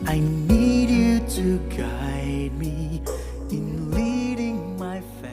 I need you to guide me in leading my family.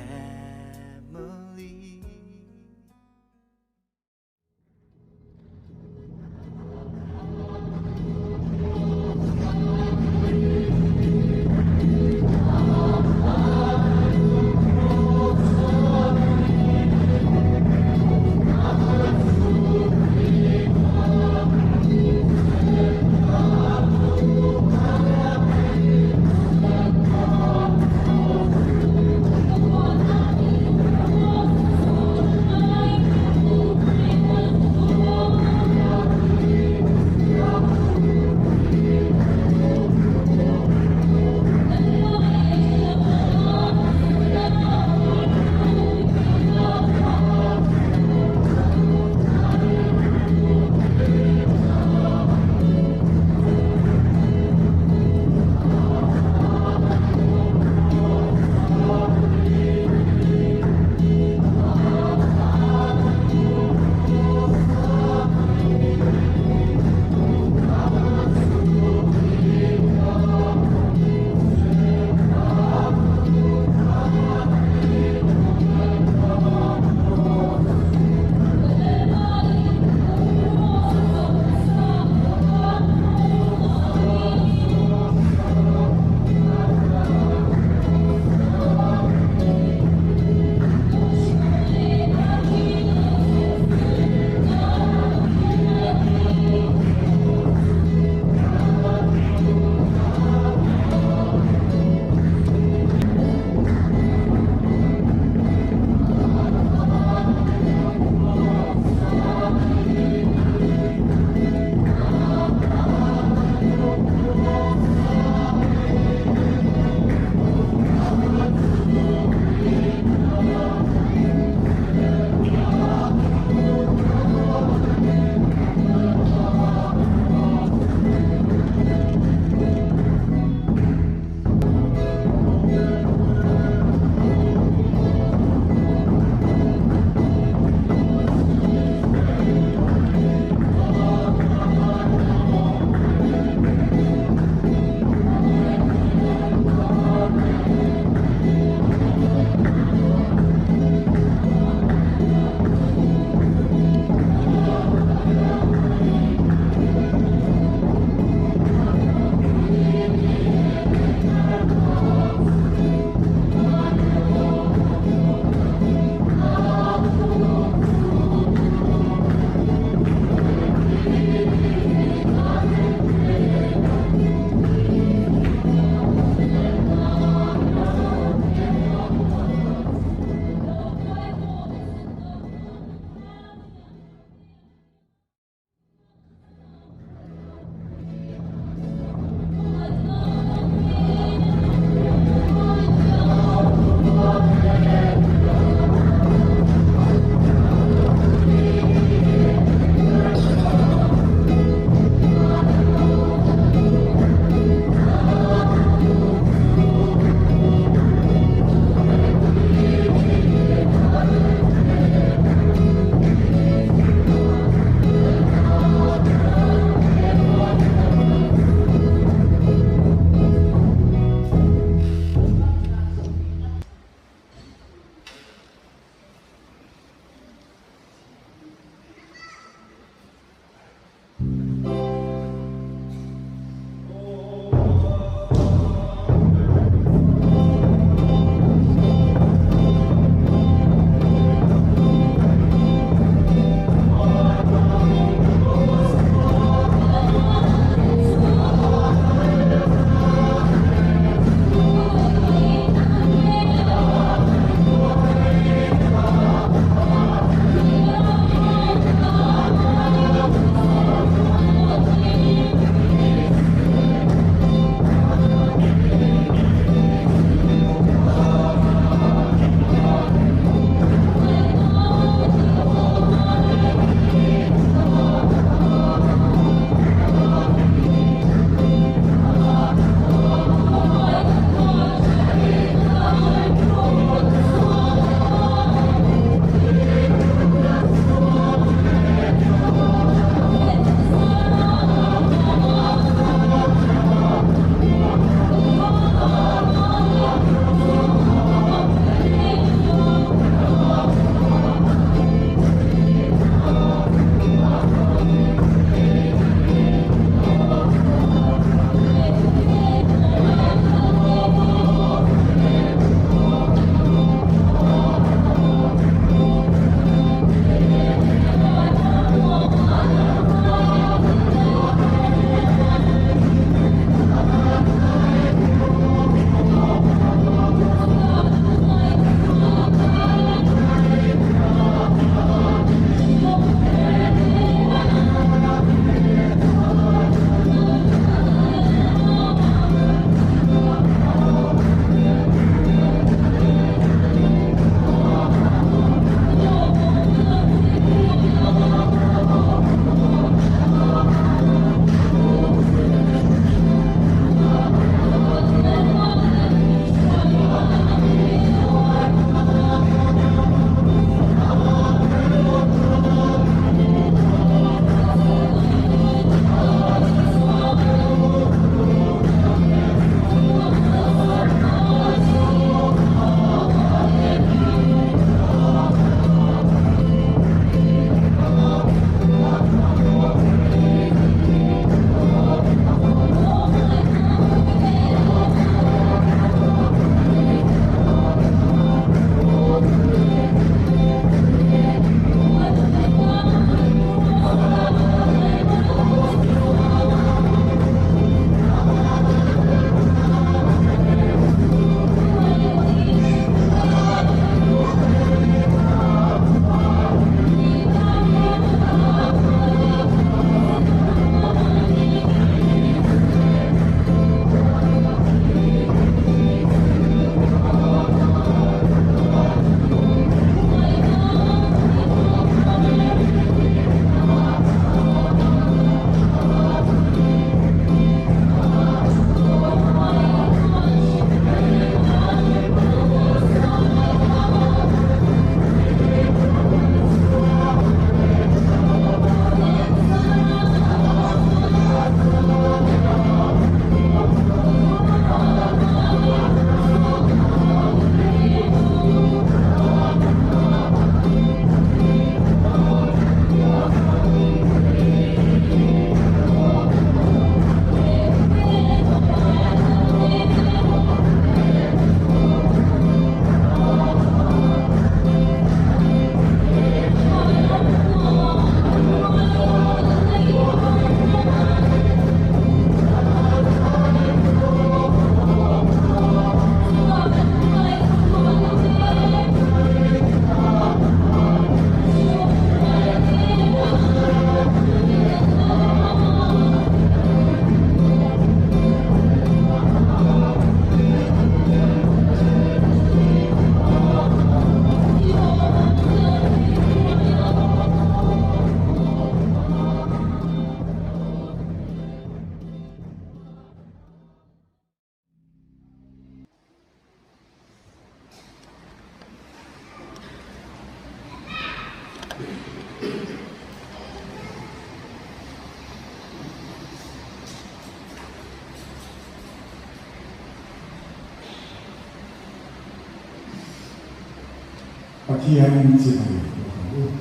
Pathian chibai bawk ang u.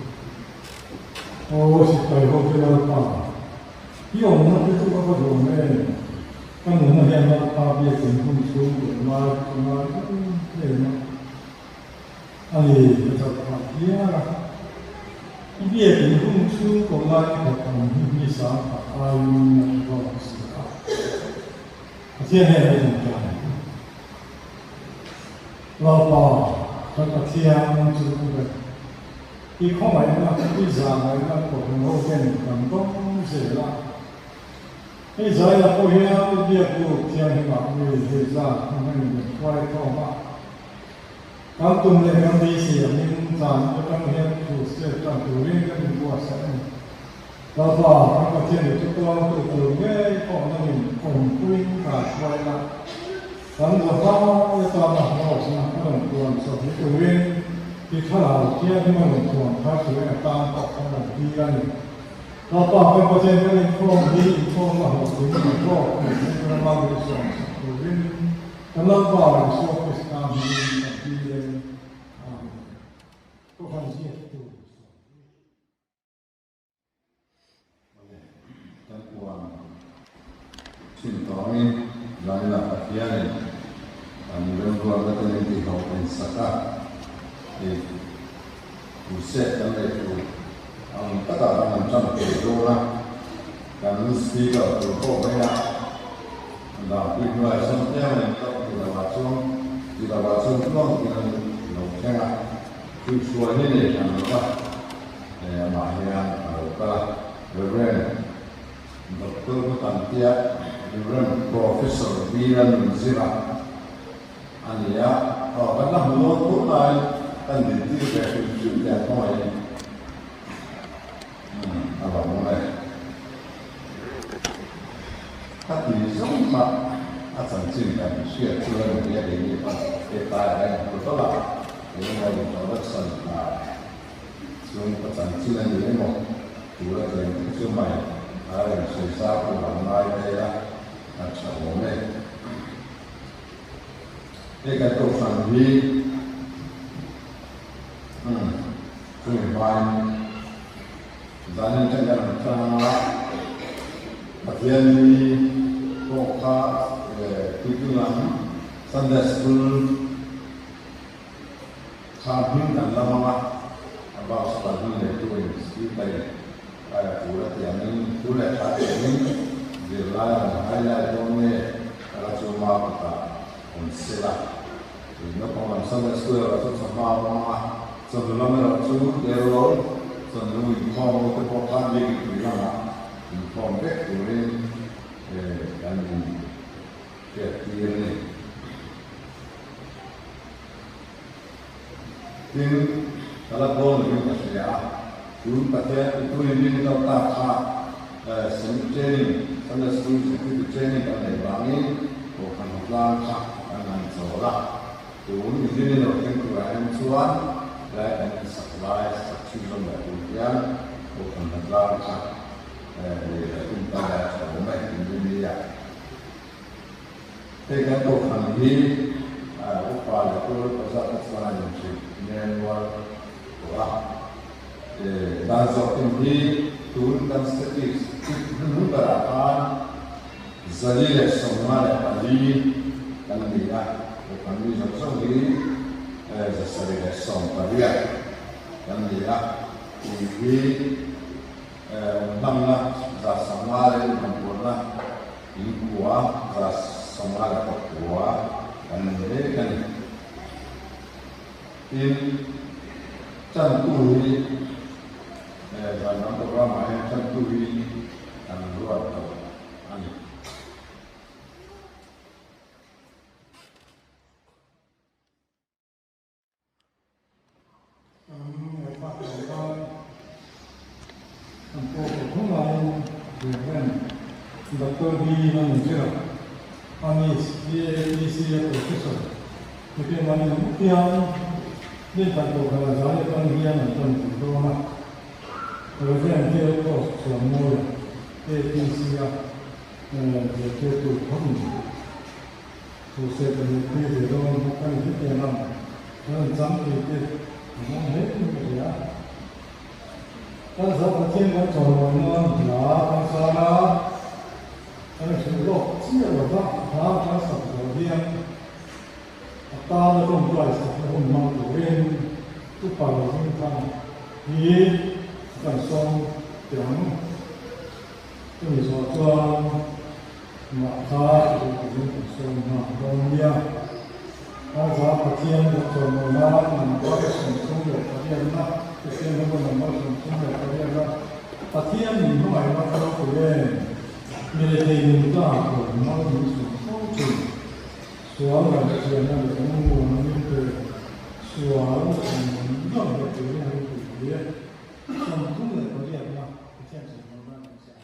Aw sipai ho te Lalpa, i awmna te chu a va duam em? Ka nunna hian Lalpa biakin hun chhung tur ngai ka ngai em em a. A ni, ka chauh phah hial a. I biakin hun chhung kawh lai i khat awm hi mi sang khat aiin a tha zawk si a. Pathian hian a tawngtai ang u. Lalpa, kan Pathian chu u ber. I khawngaihna, i zahngaihna kohhran ho ten kan dawng zel a. Hei zaila pawh hian i biak buk thianghlimah mi hei zat hmun a inbet huai khawm a. Kan tum leh kan beisei angin zan atang hian thu step tan turin kan inbuatsaih a ni. Lalpa, kan Pathian i chutawngtu tur ngei pawh nangin awmpuiin ka hruai la. Kan zavai atana hlawkna a rawn tuan chawp ni turin i thlarau thianghlim a rawn tuan thar turin a tan pawh kan rawn tir a ni. Lalpa, kan Pathian kan inkhawm hi inkhawmna hlawhtling ni hlawk ni thei rama min sawm sak turin kan Lalpa Isua Krista hmingin kan tir e. Amen. Kohhran ziaktu Sawmli. Awle, kan puan thin tawngin Zanina Pathianin an remruatna te min tihhlawh en sak a, i thu seh kan neih tur ang takah kan han tan thei dawn a, kan speaker tur pawh mai a, dan pui hnuaiah sawn tlem a intlak ti lovah chuan ti lovah chuan tluang takin an lo thleng a, thuihhruai hi nei hran lova. Amah hian a lo kal a, Rev. Doctor Hmutantia, Rev. Professor Vira Nunzira a ni a, aw kan la hmu dawn tho lai kan dintir ve hrim hrim lian hmawngaiin a lo awm e. Ka ti zawng kha a chanchin kan hriat chu a ni a, keini pawn hetlaiah hian hmu tawlh a, engemaw introduction ah Chung ka chanchin a ni emaw tura tlem te chu mai a rem sawi zau tur ang ngai ve a, a tha awm e. Hei kan kohhran hi umm chumi hmain zanin ṭan kan rawn ṭang a, Pathian hi pawh kha tuitu lam Sunday School Kha hming kan lam ang a, a bak sapan hming neitu in speaker in aia tur a ti angin thu leh tha tih angin zirlai rawn highlight dawn nge ka la chu ma kutah awm se la. Tui naupang lam Sunday school erawh chu chawhma a awm ang a, chawhnu lam erawh chu Terawl chawhnu inkhawm ho te pawh khan biakin pui lamah inkhawm vek turin kan in hriattir a ni. Tin, ka la dawn lovin ka hria a, tun Pathian tuin rin lo tak kha Sem training, Sunday School Executive Training kan neih vangin Kohhran hawtlang kha kan han chawl a, tun i rin lo thleng turah hian chuan helai kan insak lai sak chhunzawm leh tur hian Kohhran hawtlang kha nei leh tum ta lai a tha awm e, in rin nia. Hei kan kohhran hi upa leh pu Pazat te chuan a inhrilh nel nual tawh a. Dan zawh tum hi tun kan statistics hnuhnung berah khan 454 kan ni a, kohhran mi zawng zawng hi 780 kan ni a, tih hi hnamna 150 leh inhampuanna In khua 59 kan ni mek a ni. Tin, chantu hi zan lam program ah hian chantu hi kan ruat lo a ni. Doctor B Manunzira, Anis BAPC a Professor, Hetiang manin hian mi khat kohhran a zai atang hian an tan thei dawn a, Reverend Theophos Chuanmawia, APC a zirtirtu tho ni. Thu se ka nihpui ve dawn bawk a ni hetiang ang kan rawn chang thei te. A hmang hle in ka hria. Kan zawh Pathian kan chawimawi nan hla kan san a, kan hrilh lawk chiah lo va, hla kan sak zawh hian a tana tawngtai sakna hun hmang turin upa lo zing thang hi kan sawm teh ang. Chumi zawh chuan mah kha duh turin kan sawm nghal dawn nia. Hmaizah Pathian kan chawimawi nan number 38na, Pathian hnu number 38na, Pathian min hmangaihna ka lo pui em? Mi rethei nun ta tur mal min chhun fo thin. Sual ngaihchianna leh lungmuanna min pe, sual nun deuh turin min puipui e. 38na Pathian chawimawi nan kan sa.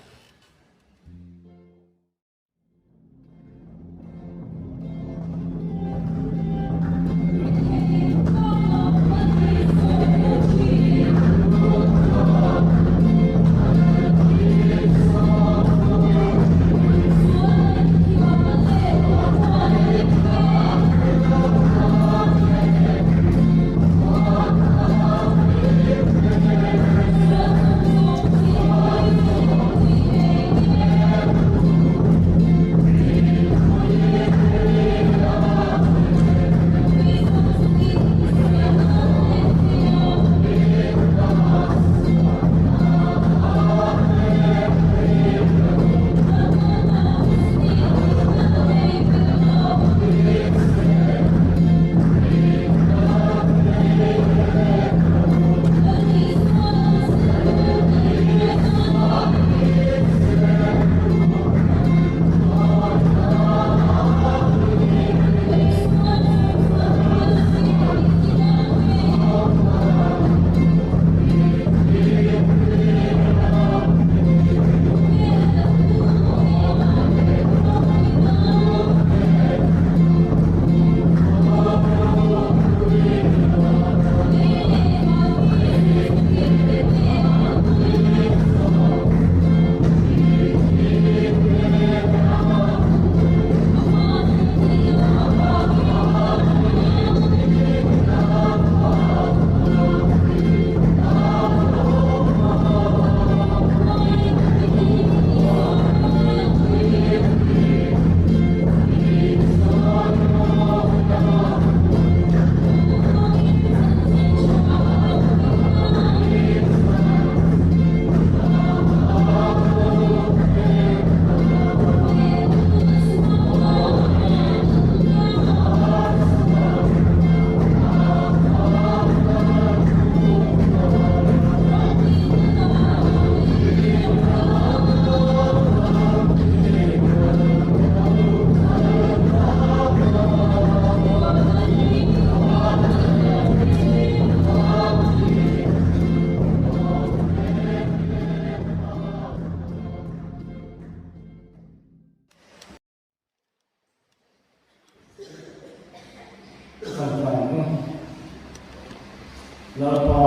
Lalpa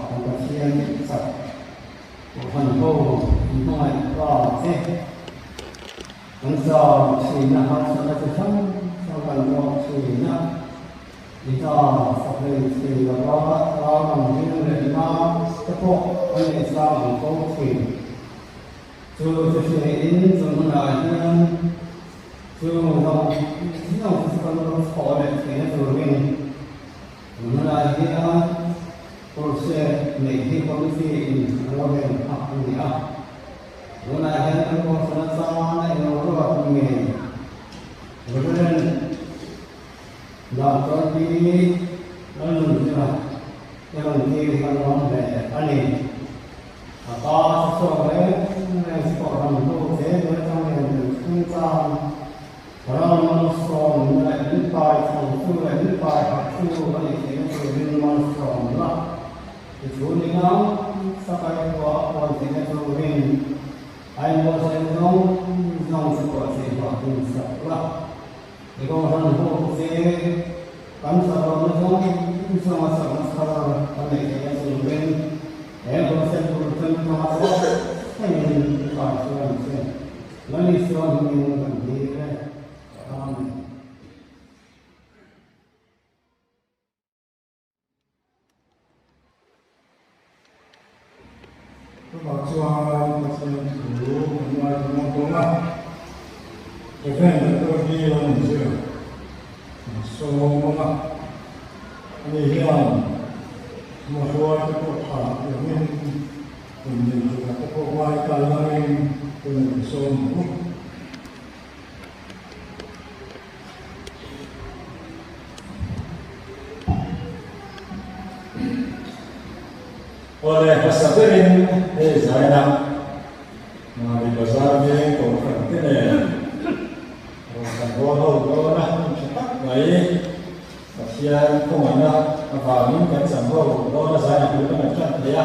kan Pathian chak Kohhran ho in hmangaih pa che kan zau thin a harsatna chi hrang hrang kan tawk thin a i ta sak hlei thei lova ram ang ring leh nau te pawh an neih chang ang fo thin. Chu chu hriain chu hmunah hian chu zawng zawng chu kan lo chhawh leh theihna turin chu hmunah hian Purse neih hi committee in a lo rem phak a ni a. Tunah hian kan kohhran atana eng ruat nge Reverend Doctor Pi Lalnunzira te rawn tir hi kan lawm hle a ni. A pa chu chhuak reng reng chu kohhran hnu che hnuai atang hian kan chhung chang ram malsawm leh min pai chho chu leh min pai harh chu a nih theihna turin malsawm la ti thu ni ngam sakai khua a puan theihna turin Aimaw sen zawng zawng chu pawh chei hmuah ding sak la i kohhran hnu che kan chaklohna zawng zawng a chakna thar kan neih theihna turin He Gospel bultan hma pawh thlengin kai chuan che Lal Isua hmingin kan dil e. Amen. Doctor P. Lalnunzira kan sawm ang a, ani hian hmahruaite pawh tha tiangin kum nih tukah te pawh ngai kal langin tuna kan sawm ang u. Awle hmasa berin hei zaina Mali Bazar veng kohhran te nen rawn kan rawn ho dawn a, hmun tha tak mai Pathian khawngaihna avangin kan cham ho dawn a zaina bul kan han tan thei a,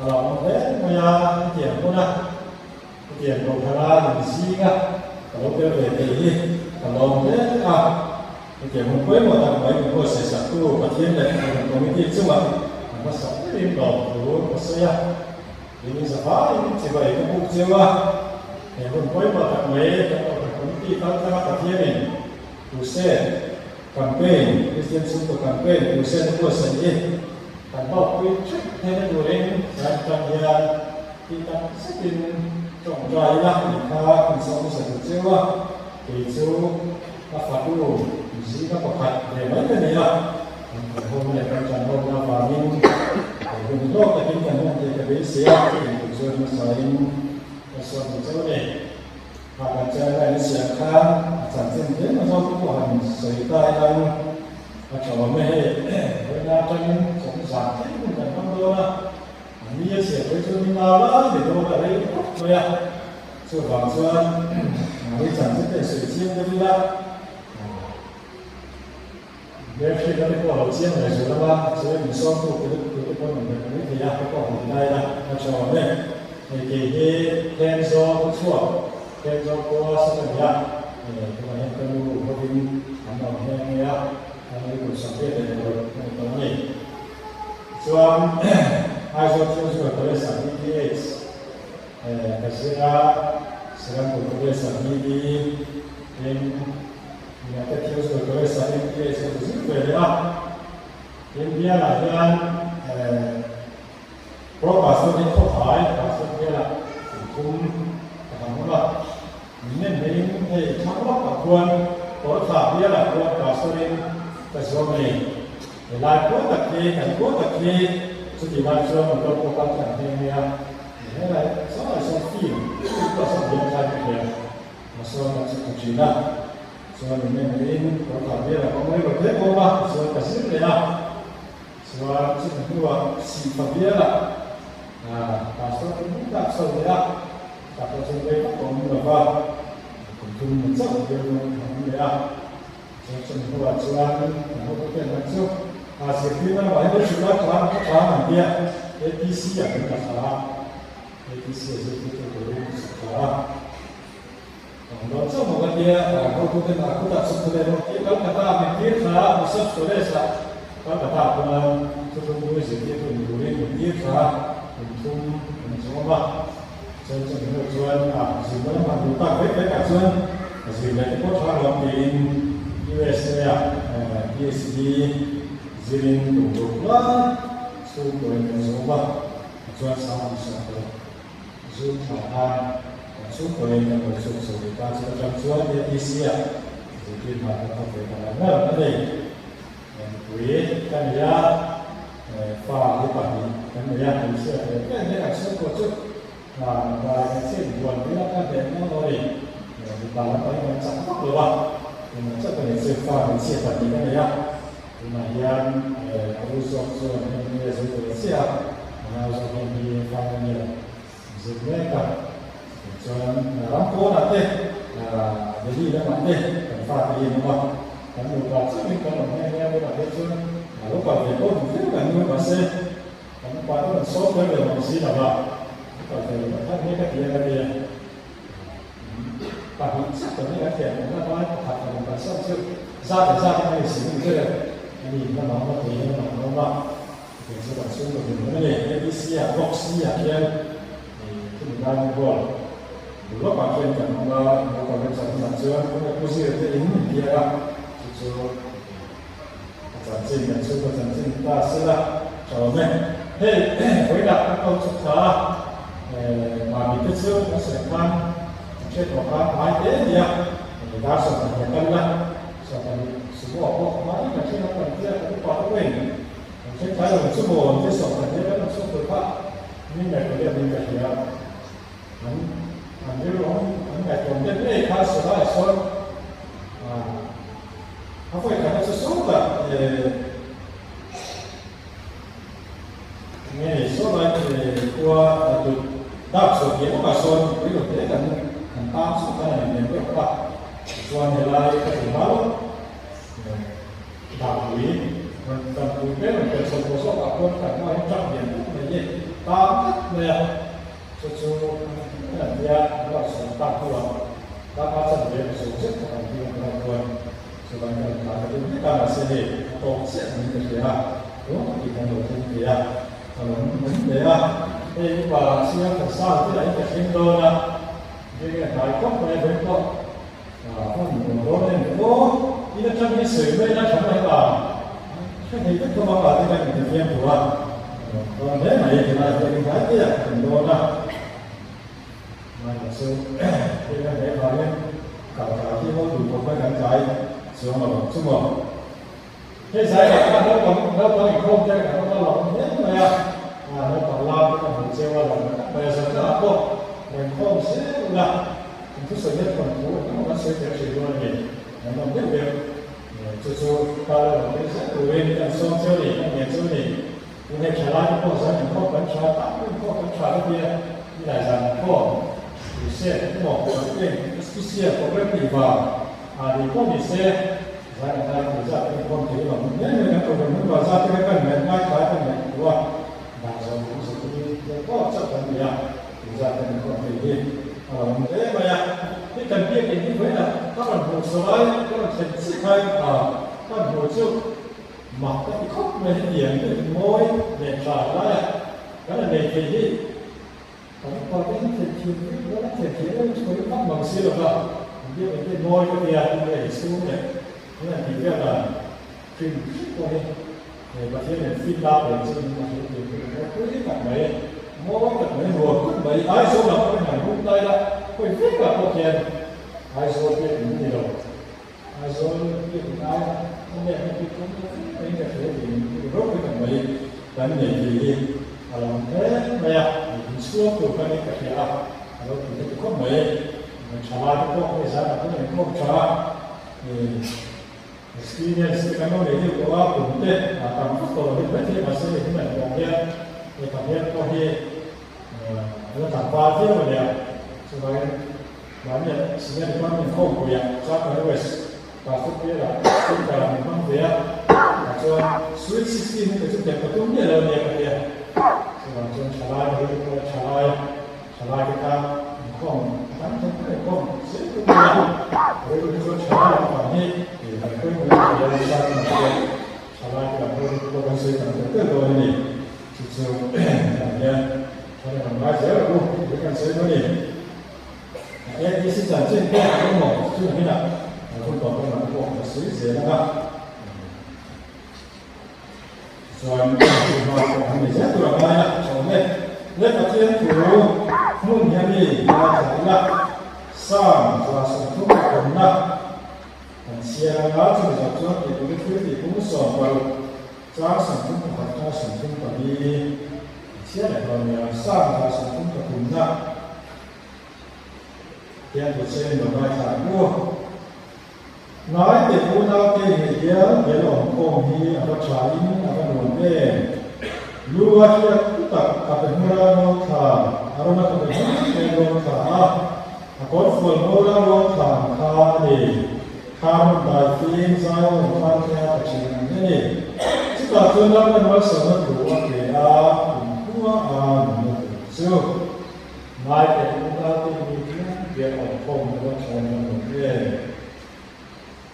a lo awm hle mai a hetiang hmuna. Hetiang kohhrana in zinga ka lo tel ve thei hi ka lawm hle a, hetiang hun pawimawh tak mai min buatsaih saktu Pathian leh Kohhran Committee chungah ka hmasa berin lawm thu ka sawi a, tin zavaiin chibai ka buk cheu a, he hun pawimawh tak mai kan Kohhran Committee kal tlanga Pathianin Crusade Campaign, Kristian chhungkaw Campaign Crusade a buatsaih hi kan hlawkpui theuh theihna turin kan tan hian Tih tak zetin tawngtai ila tih kha kan zawh hmasa duh cheu a, kei chu ka fatu zinga pakhat ve mai ka ni a, kan kalhawm leh kan tanhawmna avangin ka hun hlawk takin kan hman theih ka beisei a, tih tur chuan hmasain ka sawm duh cheu a ni. Kha kan channel a insiam khan a chanchin tlem a zawk te pawh han sawi ta ila a tha awm e hei, vawiin atangin chawhnu zan thleng hun kan hmang dawn a. A ni a chhiat phei chuan ni nau lai ni dawn a rei khawp mai a, chuvang chuan mahni chanchin te sawi chiang deuh ila hmelhriat te pawh a lo chiang ve zual ang a, chuan min sawmtu te te pawh an awm ve mai thei a, te pawh han ti ta ila a tha awm e. Hei kei hi Thenzawl khawchhuak, Thenzawl khua sa ka ni a, tunah hian ka nu hovin an awm nghe nghe a, ka nu kum 88 ka ni tawh a ni. Chuan Aizawl Theological College ah BTH ka zir a, Serampore College ah BD tin United Theological College ah MTH ka zir ve leh a. Tin bialah hian Pro Pastor hi khawfai Pastor bialah kum thum ka han awm a. Min en hmeiin hei thlang lawkah khuan Kawrthah bialah khuan Pastor in ka zuam a ni. He lai khua tak hi, kan khua tak hi chuti lai chuan motor pawh kal tlang nghe nghe a, he lai sawnah sawn field, field pawh sawn biak thlai ka hria, mahse kan chhuk ta thin a, chuan min en in kawrthah bialah ka ngawi lo hle bawk a, tichuan ka zir leh a, chuan chumi hnuah Sihfa bialah pastor ka hmu tak chho leh a, tah pawh chuan rei vak a awm lo va, kum thum na chauh bial dawn ka awm leh a. Chuan chumi hnuah chuan kan hotu ten an chu a zirtirna lamah hian hrilh lai tha ka tha an tia ATC ah kan la thla a, ATC a zirtirtu turin ka chhuk thla a. Ang dawn chauh maw ka tia kan hotu ten a kutah chhuk thla leh rawh tih Calcutta ah min tir thla a, Bishop's College ah Calcutta ah chuan thuthlungpui zirtirtu ni turin min tir thla a, kum thum kan zawm a. Chuan chumi hnu chuan a zirna lamah duh tak vek vekah chuan a zir leh te pawh tha lo tiin USA ah PhD zirin tum ruk lai chhungkaw in kan zawm a, tichuan sang an sawm tawh zu tha khan kan chhungkaw in kan lo chhuk chho leh ta chu atang chuan ATC ah zirtir hna kan thawk ve ta ngar ngar a ni. Nupui ka nei a, fa hi pahnih kan nei a, hmeichhia ve ve hle kan chhungkaw chu mipa leh hmeichhia inbuan ila ka hneh ngam lo a ni. Mipa lam pahnih kan chak vak lo a, tunah chuan ka nei chu fa hmeichhia pahnih ka nei a, tunah hian a u zawk chuan MBA zir ve chiah a, a nau zawk hian BA final year zir mek a, chuan ram pawnah te Delhi lamah te kan fate hi an awm a. Kan nupa chiahin kan awm nghe nghe a, tunah hian chuan a lo kal ve pawh duh viau kan nu mahse kan upa te rawn sawm tel ve mang si lo va, an kal ve lo tak nghe ka ti a ka ti a. Pahnih chiah kan nih kan thian awmna lai pakhat a rawn kalsan chu zat leh zat in a insi hmun ber e, ani lamah awm a kei lamah ka awm a, kei chu kan chhungkaw hlim hlim a ni. ABC ah Block C ah khian thil dining hall bul lawkah khian kan awm a, local website hunah chuan kawng pu zir te in min biak a, chu chu a chanchin kan chhungkaw chanchin ta sela tha awm e. Hei vawiinah kan lo chhuk thla a, mami te chu kan sawi khan kan hriat tawh khan hmai te a ni a. Dar 12 a kal la, 12 sumo ah pawh mahni kan thleng ang kan tia kan upa te pawhin kan thleng tlai lo chu maw an tia 12 a kan chhuak tur kha min ngaihtuah deuh niin ka hria. An an rilru an an ngaihtuah deuh ngei kha sawlaiah sawn a vawi khatna chu sawtah Nge saw lai khua tut dak chhuah piah lawkah sawn mipui lo hle kan kan tan chu khan a inlem deuh a, tichuan helai ka ti hma lawk dahpui rawn tanpui hmel rawn pel chho tawh zawkah khuan kan hma hian truck lian deuh mai hi tan tlat mai a, chu chu an tia an lo sawn tak hnuah darkar chanve a zawng zet kha kan hlim ang erawh chuan Chuvang ka rawn tlan ta deuh hlek a, mahse hei a tawk chiah niin ka hria a, tun takin kan lo thleng thei a, ka lawm awm hle a. Hei upa siam kan sang te lah in ka thleng dawn a, veng a hnai khawp mai a, veng pawh hmun nuam dawn em aw, in atang hi sawi mai ila tha mai a, hre thei vek thawm a pa te kan inti fiam thu a, ka lawm dawn hle mai, helai hi a ringai te ah ka tum dawn a. Mahni chu hei kan hre vangin kal tlai hi ho duh khawp mai kan tlai chuang lo ang chu maw. Hei zai lah khan naupang naupang inkhawm te kan awm a lo awm hle mai a, naupang lam te kan hmu cheu a lo awm tak mai a, zan tangah pawh rawn khawm zel ula kan thusawi hian thawnthu engemaw kan sawi tel thin dawn a ni, kan awm deuh deuh. Chu chu kal a rawn tel zel turin kan sawm cheu a ni, kan ngen cheu a ni. Tunge tha lai te pawh zan inkhawm kan tha tak pawh inkhawm kan tha vek ia, nilai zan inkhawm tih se emaw eng special program tih vang ah ni pawh ni se zan an lai tih zat te inkhawm thei lo ang hle mai kan program hun vang zat te kha kan ngaih ngaithla kan ngaih thu a dan zawng zawng zawng hi tel tawp chauh kan ni a tih zat kan inkhawm thei hi a lo awm hle mai a hei kan biak in hi vawiinah ka rawn hmuh saw lai ka rawn thlen chiah khain ah ka hmuh chu Mak ka ti khawp mai hetiang hi mawi leh tha laia kan han nei thei hi kan upa te hian thei thiam vek lo a, thei thiam em chu ka ring vak mang si lo va, an biak eng te mawi ka tia tin leh inchhung leh thil han tih vel dan hrim hrim pawh hi Pathian in fit la pe chu in a hrilh tur hi ka ropui tak mai, mawi tak mai, nuam tak mai, Aizawl ah pawh hian han hung ta ila khawi vek ah pawh khian Aizawl biak in ni lo. Aizawl biak in aia a nep na bik awm lo vek mai in ka hria tih in ropui tak mai kan nei thei hi a lo awm hle mai a, in chhuak tur khan in ka hria a, a lo tih heti khawp mai. Tha lai te pawh hei zanah pawh inkhawm tha a, experience te kan lo nei deuh tawh a, kum te a tam vak tawh lo hi maithei mahse hei hun an tawh hian hei pahnian pawh hi a la tlangval viau a nia, chuvangin Mahnia Senior Department khawmpuiah Chapman West Pastor Piala speaker ah min hmang ve a, tah chuan Sweet 16 hi kei chu tek ka tum miah lo ania ka tia. Chuvang chuan thalai te hi pawh thalai thalai te kha inkhawm a tam thei ber inkhawm zel tum ila rilru hi chuan thalai lam pang hi kan pawimawh a nia department pawh thalai te lam pawh hi pawh kan sawi tam tel tel dawn a ni. Chu chu tah hian thalai lam ngai zel rawh u tih kan sawi dawn a ni. ADC chanchin pawh a awm lo chu nakinah kan hun tawh dawn ang pawh ka sawi zel ang a. Tichuan hma pawh an nei zel tur a ngai a, tha awm e. Le Pathian thu hmun hian mi ngaithla ila, Psalm 133 kan chhiar ang a, chumi zawh chuan tih tur hi thil tih pung 16 chang 31 atanga 34 kan chhiar leh dawn nia, Psalm 133. Hian Hussein lo ngaithla ang u. Ngai teh unau te ngei hian he lawm khawm hi a va tha in a va nuam em. Lu a hriat thutak ka be hmura ruang thla a rawn a ka be hmur em ruang thla a, a kawrfual hmura ruang thla ang kha a ni. Kha rawn dai fim zai awm khan thea ka thin ang a ni. Chutah chuan Lalpan malsawmna thu a pe a, kumkhua a nunna tur chu. Ngai teh unau te mi hian biak awm khawm na va thawn na nuam em?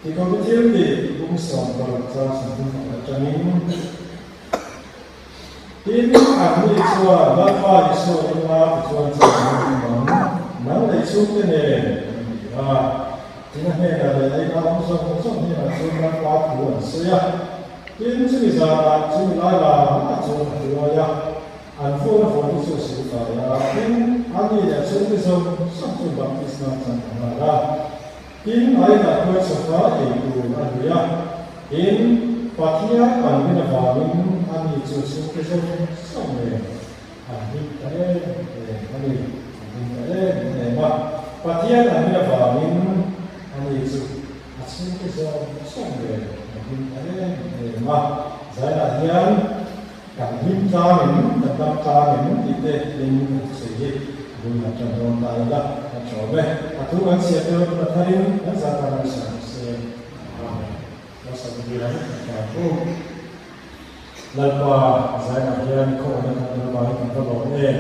Ti ko te thil tih bung 16 chang 31 atangin Tin, anni chuan Lalpa Isua ringa tichuan chuan an awm ang, nang leh chhungte nen an ti a. Tin, a hnenah leh a ina awm zawng zawng hnenah chuan Lalpa thu an sawi a. Tin, chumi zanah chumi lai la la chuan a hruai a. An phone a phone te chu a sil fai a, tin, a ni leh a chhungte zawng zawng chu baptisma chan a nghal a. Tin, a inah khuai chawpa ei tur a hlui a. Tin, Pathian an rin avangin ani chu chhungte zawng zawng nen an hlim ta em em a ni, an hlim ta em em a. Pathian an rin avangin ani chu a chhungte zawng zawng nen an hlim ta em em a. Zainah hian kan hlim tlangin, kan dam tlangin tih te in kan thusawi hi bul han tan dawn ta ila a ṭawm e. A thu kan chhiat deuh a tharin kan zah tan a sawi se. Amen. Lalpa zainah hian khawhna kan lalpa hi kan va lawm em?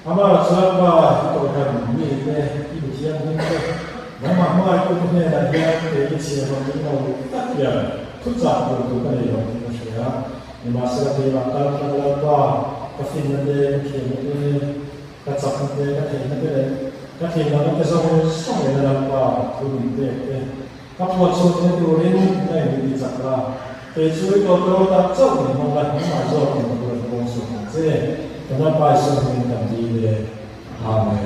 Amah chu Lalpa i tawhhran mite, i mithianghlim te, nangmah hmangaihtu te hnenah hian kei i chhiahhlawh min lo tak hian thuchah tur tur ka nei lo tih ka hria. Nimahsela keimah kal tlang Lalpa, ka finna te, ka thiamna te, ka chakna te, ka theihna te leh ka thinlakna te zawng zawng lehna Lalpa thu min pek te, Ka phuah chhuah thei turin ka inti chak la, kei chu i tawtawt ah chauh min hmang la, nangmah zawk in thu an pawng chhuak ang che, ka Lalpa Isua hmingin kan dil e. Amen.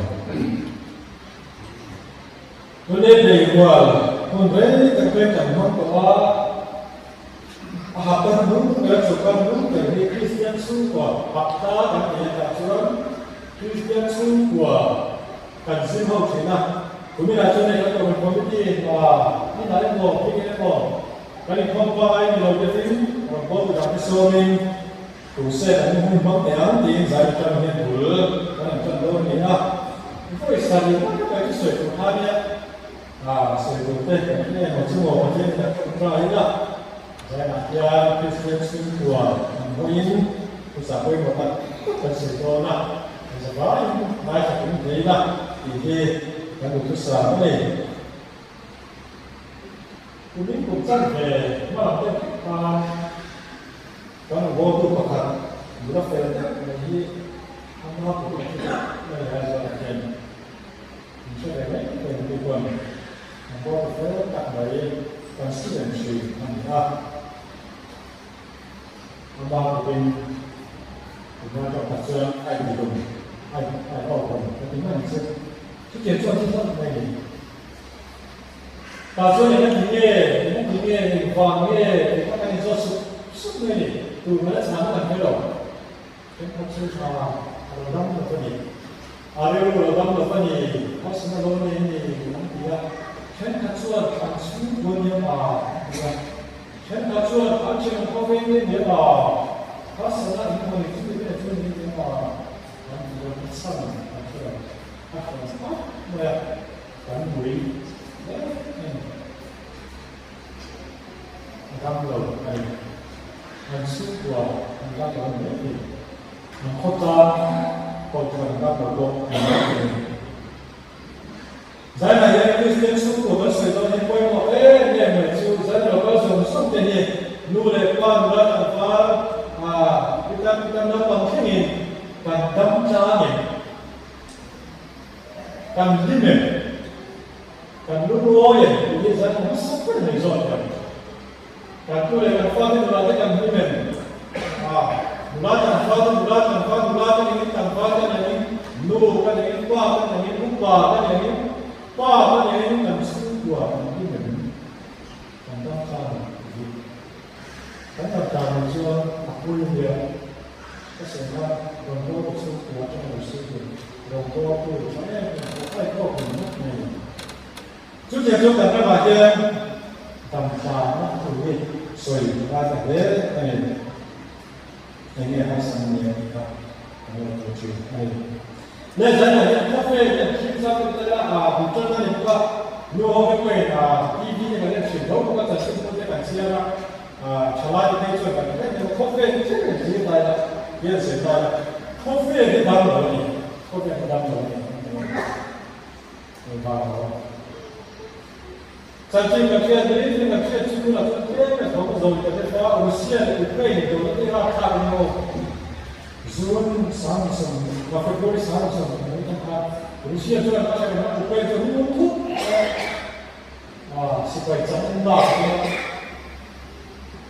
Tune Beihual, hun rei tak peng kan hmang tawh a, a hapta hnung ber chu kan hnung ber hi Kristian chhungkua hapta kan ti a tah chuan Kristian chhungkua Kan zir ho thin a, kuminah chuan hei kan Kohhran Committee inah emaw hmingin emaw kan inkhawm pangai ni lo deuhin rawn bawl tu dangte sawmin tu se kan hun hmang teh ang tiin zai atang hian bul kan han tan dawn a ni a. Vawi sarih mai mai chu sawi tur kha nia, sawi tur te kan hre emaw chu maw Pathian in kan tawngtai ila, zainah hian Kristian chhungkua an vawiin thuchah pawimawh tak tak kan sawi dawn a. Zavaiin ngaithla tum thei ila tih hi kan duhthusam a ni. Kumin kum chan ve hma lam deuh hlek khan kan vawtu pakhat nula fel deuh mai hi ama kut a thi deuh mai a Aizawl-ah hian min hre ve mai thei ang tih pawn kan vawtu fel tak mai kan student hrin a ni a. Ama kutin tunlai tawk tak chuan a intihlum, a inauhawm ka ti mai ang che. Chutiang chuan thil hlauh mai a ni. Tah chuan eng a ti nge, eng a ti nge, eng vang nge tih kha kan inzawt sup sup mai a ni. Tur mai a chhan kan hre lo. Thenkhat chu tha a lo dam lo a ni. A rilru lo dam lo a ni, harsatna lo nei a ni an ti a. Thenkhat chuan an chhungkua nia an ti a. Thenkhat chuan an thian khawveng te nia harsatna in hmu ni chu ti te chu ni nia an ti a. A chhan an hre lo. A hran khawp mai a, kan mui hle a ni. A dam lo a ni. An chhungkua an dam lo a ni mai thei. An khawtlang kohhran an dam lo pawh a ni mai thei. Zainah hian Kristian chhungkua kan sawi dawn hi pawimawh em em mai chu zai lo kal zawng zawng te hi nu leh pa nula tlangval pitar pitar naupang thlengin kan dam tlang em? Kan hlim em? Kan lungawi em tih hi zan hmasa ber mai zawk hian kan tu leh kan fate nula te kan hlim em? Ah, nula tlangval te nula tlangval nula te ningin tlangval te ningin nu ka ningin pa ka ningin upa ka ningin pa ka ningin kan chhungkua kan hlim em? Kan dam tlang em tih hi kan dam tlang lo chuan a pui nia ka sawi kha rawn bawl tu chhungkua atanga lo sawi tur Rawngbawltu tha em em pawh a inawk reng ngawt mai a ni. Chutiang chu kan ramah hian damtlakna thu hi sawi a ngai ta hle a ni. Eng nge harsatna ni ang tih kha kan lo tur thin a ni. Le zanah hian khawvel hian thil zau deuh deuh a bul tan a ni bawk a, nu ho te pawhin TV te kan en thin tho bawk a, chanchinbu te kan chhiar a, thalai te phei chuan kan hre deuh a, khawvel hi tlem in thlir lai la, hian zir lai la, khawvel hi dam lo a ni. Khawvel hi dam lo a ni ang vang lo. Chanchin kan hriat ni tin kan hriat chu tunah chuan tlem a thawm zo ta te kha Russia leh Ukraine dawhna te rapthlak in maw June 30 February 30 mai atang khan Russia chuan a hre Ukraine chu rum thut a sipai chak in lak a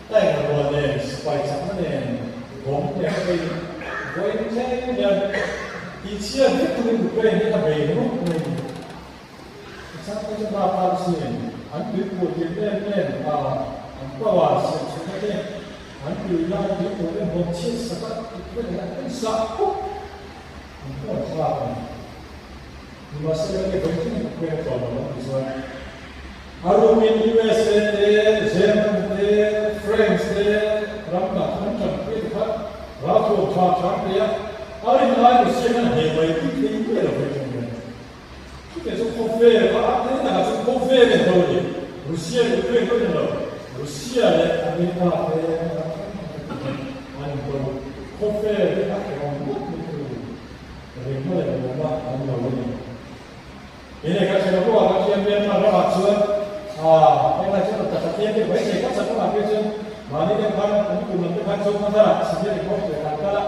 tank rual nen sipai chakna nen bomb nen a bei vawiin thleng hian tihchhiat vek turin Ukraine hi a bei ringawt mai a ni. chang te chu bak a sin, an tuipui tir em em a, an power siam chhunna te, an tui lai tuipui te hmawm chhiat sak a, tih te leh an sah khawp an pawh thlak a ni. Nimahsela hei vawi thleng tak pek a tlawm lo an ti chuan a rumin USA te, German te, France te ram dang an tanpui te kha ralthuam tha tha an pe a, a rin lai Russia hian hei mai tih thei ngei lo vawi thleng hian. Chutiang chu khawvel kha a tel takah chuan khawvel en ho a ni. Russia leh Ukraine pawh en lo, Russia leh America te ram hrang hrang te pawh hian an into. Khawvel hi a hrehawm ngawt mai thung a ni. Ringna leh lawmna an lo a ni. Enge ka hre lo a, ka thiam Myanmar ramah chuan englai chuan ta Pathian te mai thei ka chak ramah phei chuan mahni te khan an kum lam te khan Zokhawthar ah Senior Report leh an kal a,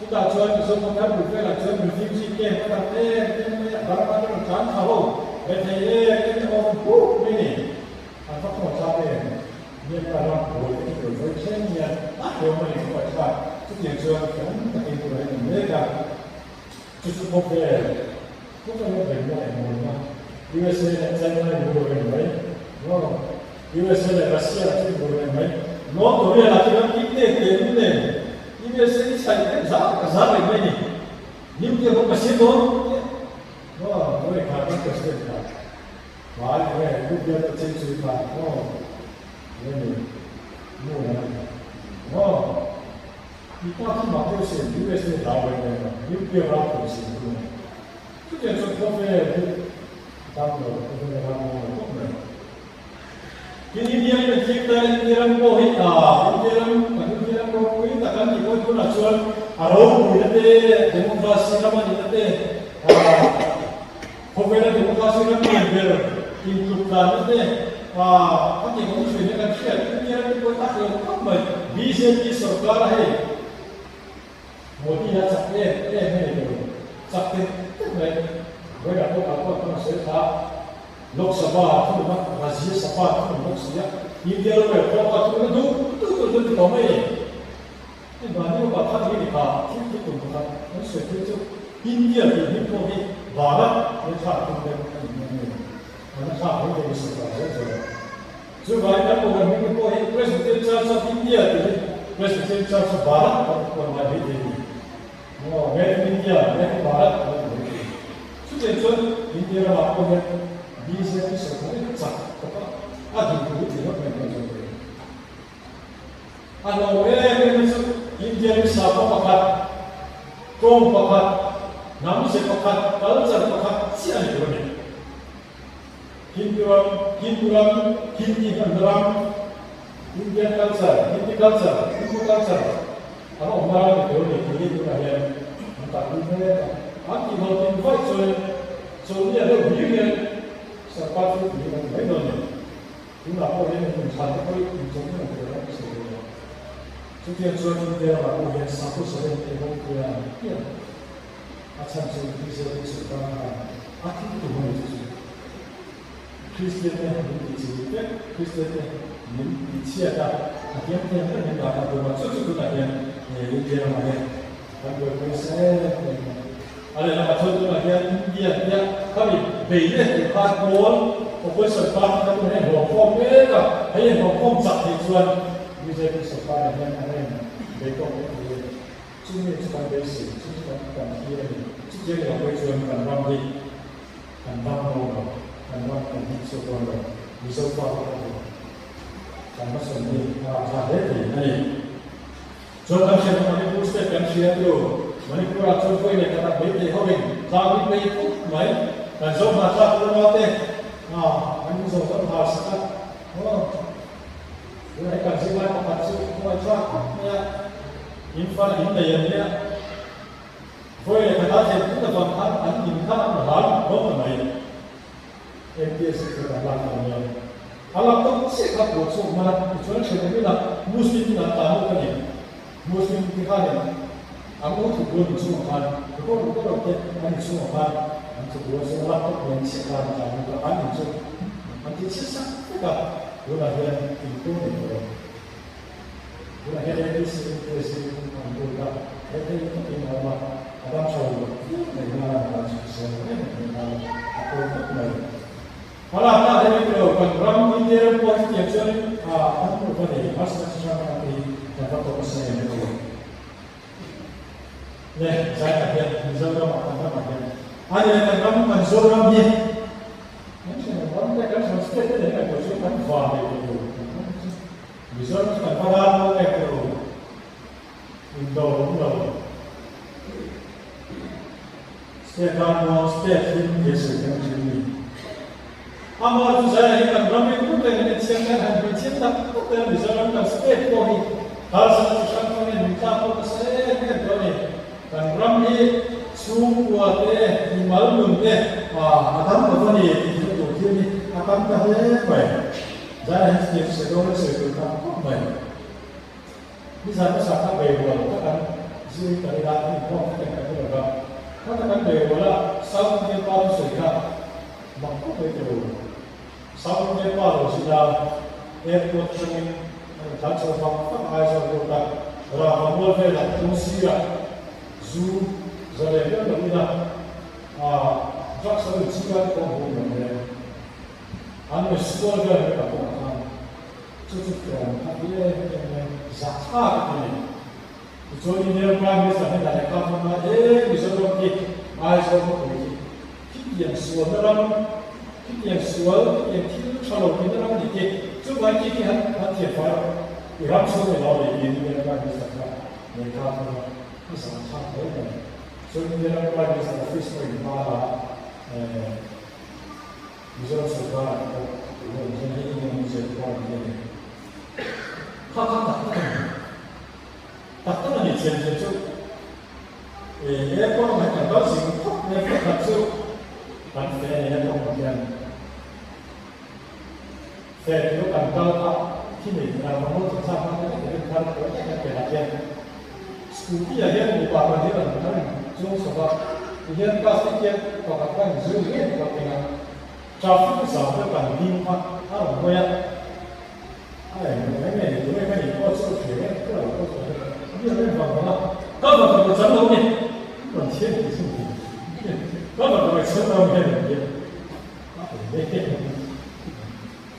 chutah chuan Zokhawthar bul velah chuan refugee camp a tam em em mai a, Burma te rawn tlan thla ho rethei em em te awm huk mai ni. An va khaw thlak em? Myanmar ram buai te chu rawn vawi thleng hian a hlawm a ni khaw thlak. Chutiang chuan tam takin tur a inawm mek a, chu chu khawvel khawvel a beihna leh mawlna USA leh China in bur reng mai maw? USA leh Russia chu in bur reng mai. North Korea lah chu ram kim tek tek in nen USA i chhaih vek zar zar reng mai ni. Nuclear pawh ka siam dawn maw? Vawi khat kan president kha. Vai nge lu bial te chei chui kha maw nge ni nu na ni maw ti pa khi mah deuh sin USA hlau reng reng a nuclear ram thawm sin tu ni chutiang chuan khawvel hi dam lo khawvel a ram lo khawp mai tin India in an thik ta India ram pawh hi a India ram kan India ram ropui tak an tih pawh tunah chuan a ropui na te democracy ram a nih na te Khawvela democracy ram lian ber intluk tlanna te a tih awm thin hi kan hriat India ram te pawhin a hlauh khawp mai. Bjp sorkar a hei Modi a chak em em hei ni lo chak tek tek mai vawilah pawh kal pawh kan sawi kha Lok Sabha thununa Rajya Sabha thunun bawk si a India ram rel khawpa thununa duh duh tur chu a ti tawh mai a ni. Hei mahni upa khat hi ni kha thil thil tum pakhat kan sawi thil chu India tih hming pawh hi Bharat he thlak tum deuh a ni nghe nghe. An a thlak mai thei ni sawrkar zel chuan. Chuvangin kan program hming te pawh hi Presbyterian Church of India tih hi Presbyterian Church of Bharat kan ti pawh ngai mai thei ni. Maw Made in India, Made in Bharat kan ti mai thei. Chutiang chuan India ramah pawh hian BJP sawrkar hi chak tak a a din tur hi thei ngawt mai kan zawng thei. A hlawm em em hi chu India ram sakhaw pakhat, tawng pakhat, hnam ze pakhat, culture pakhat chiah a ni tur a ni. Hindu ram, Hindu ram, Hindi hmanna ram, Indian culture, Hindi culture, Hindu culture an awmna ram a ni tur a ni tih hi tunah hian an kalpui mek a. An tihhlawhtlin vaih chuan chawlhni a deuh hlir hian sarkar thil tih hi kan ti mai dawn a ni. Tunah pawh hian in inthlan te pawh hi inchawm reng tur a sawi dawn a. Chutiang chuan India ramah pawh hian sakhaw saren te ho tia an pian a chhan chu BJP sorkar khan a thil tum a ni chu chu Kristian te min tih chi vek Kristian te min tih chhiat a a thiam thiam reng in dah a tum a chu chu tunah hian India ramah hian kan buaipui nasa em em a. A lehlamah chuan tunah hian India tia khami bei let tur khan pawl opposition party kha tunah hian hlawm khawm mek a, hei hian hlawm khawm chak theih chuan bjp sorkarah hian an rawn bei tawk mai thei a ni. Chumi chu kan beisei, chumi chu kan kan thlir a ni. Chutiang ni lo pawh hi chuan kan ram hi kan dam dawn lo, kan ram kan him chhuak dawn lo, Mizo pa te pawh hi kan hmasawn hi a rah thlak hle thei a ni. Chuan kan hriat Manipur state kan hria tu Manipur ah chuan vawi leh khat ah meitei ho in tlang hi pei khawp mai kan zo hna thlak unau te ah an in zo kan hal sak a aw tunah hi kan zirlai pakhat chu khawngaih thlak khawp mai a Imphal in nei an nia vawi leh khat ah thlen tun avang khan an in kha an hal hlawm ta mai. MPSC kha kan lak lo nia. A lak tawk chiah kha puah chhuak hman a, tichuan ṭhenawm ila Muslim in an tan lut a ni. Muslim te khanin an lo thut dawn inchhungah khan record ruk ruk te an inchhungah khan an thut dawn chuan a lak tawk nen chiah khan an tlan lut a, an in chu an ti chhiat sak vek a, tunah hian intur nei tawh lo. Tunah hian MPSC, MPSC an lut a, rethei takin a awm a, a dam tha lo viau mai nana an chhun sel reng mai kha a pawi khawp mai. Hala ta te ni lo kan ram India ram pawh hi chutiang chuan an hmuh va nei harsatna chi hrang hrang te hi kan va tawk nasa em em a ni. Le zai ah hian Mizoram ah kan ram ah hian a ni le kan ram kan Zoram hi kan hre ram te kan hre state te leh ngaihtuah chu kan va nei tawh lo kan ram chu Mizoram chu kan va ral lo em tawh lo indo awm lo state ral muang state hlim tia sawi kan thin ni. Amah chu zai ah hian kan ram hi pu te hian chiang hian han hmeichhia tak tak te Mizoram kan state pawh hi harsatna chi hrang hrang hian min tlak pawh nasa em em tawh a ni. Kan ram hi chhungkua te, mimal nun te a dam lo a ni tih hriat tur thil hi a tam ta hle mai. Zai ah hian chutiang chu sawi dawn a sawi tur tam khawp mai. Nizan hmasa kha beirual tak an zir ta ila an inkhawm kha ten kan hre lo va. Kha tak an beirual a, South Indian pa thusawi kha mak khawp mai teh u. South Indian pa lo zin a, airport atangin an rawn tlan chho vak vak a, Aizawl road a, Rava mual velah kawng sirah zu za leh ber lo ina drugs an rawn ching a, kawng hum lo hle. An rawn sual vel mai ka kawngah khan. Chu chu tlawm kha ti em em mai, zahthlak a ti ni. Tichuan Indian Prime Minister hnenah lehkha a thawm a, E Mizoram hi Aizawl khawpui hi khitiang sualna ram, khitiang sual, khitiang thil tha lo tihna ram a ni khi, chuvangin khi khi han han thiam fai rawh, i ram chhung ni lo a ni tiin Indian Prime Minister kha lehkha a thawm a, a zahthlak hle mai. Chuan Indian Prime Minister office pawhin hma la Mizoram sorkarah pawh tuna hian hei eng emaw zir kual ang hi a ni. Kha kha tak tak a ni. Tak tak a ni thian thian chu e airport lamah hian kan kal zing khawp mai a, pakhat chu kan fe a ni airport lamah hian fe chu kan kal kha thi nei tina mamawh thil thlak hma te vek in thar pawh vek kan pelh ah hian scooty ah hian mipa pahnih an an chuang chho va tihian plastic hian pakhat kha in zui ngei bawk a keng a traffic zam te kan ding kha a rawn hawi a a eng eng nge ni tunge ka nih pawh chu ka hria em ka lo pawh chu ka hre mi a rem vang vang a ka va ka chan lo ni rawn thian tih chu ka va ka chan lo ni a ni a eng nge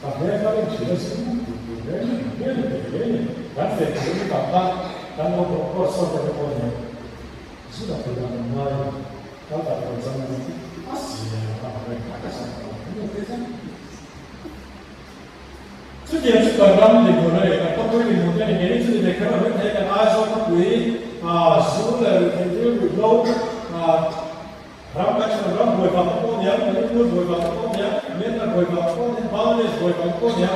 Ka hmel kha en thin a zin tih tur reng reng ni thei hle ni. Kan feh tur ni tak kha kan lo bawk pawh sawn te pawh ni. Zin a thei dan an ngai a, kal tak rawn zam ni a zia a reng tak a zam tawh an ni thei zan. Chutiang chu kan ram dinhmun a ni, kan khawpui dinhmun te a ni. Keini chu ni ve kher lo mai thei, kan Aizawl khawpui zu leh ruihtheih thil ruihhlo Ram kan chhan ram buai vang te pawh nia, Manipur buai vang te pawh nia, Myanmar buai vang te pawh nia, Bangladesh buai vang te pawh nia,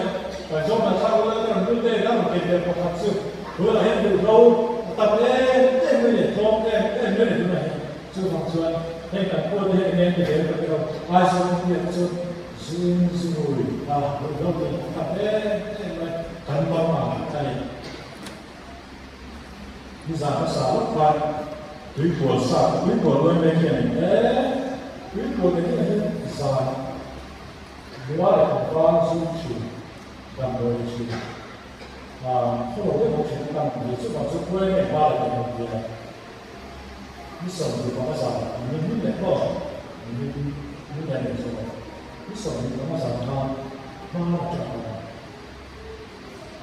kan zawm dan thlak ula ka rawn lut e, ka rawn kei ber pakhat chu tunah hian duhlo a tam em em mai leh tlawm em em mai leh tunah hian chuvang chuan heng kan khua te hian enge an ti ve ka ti lo, Aizawl khawpuiah te chu zu in zu rui a duhlo tih a tam em em mai kan bang ang a ni. Nizan hmasa lawk khan tuipual sa tuipual lawi mek hi a ni e. Tuipual te hian hian zan nula leh tlangval zu thin, damdawi thin, khaw lo deuh bawk thin a tam ni. Chuvang chu khuai nge hma leh tawh tia ni 25 zan ni min leh maw ni min min leh leh zawk ni 25 zan khan hma a tang a.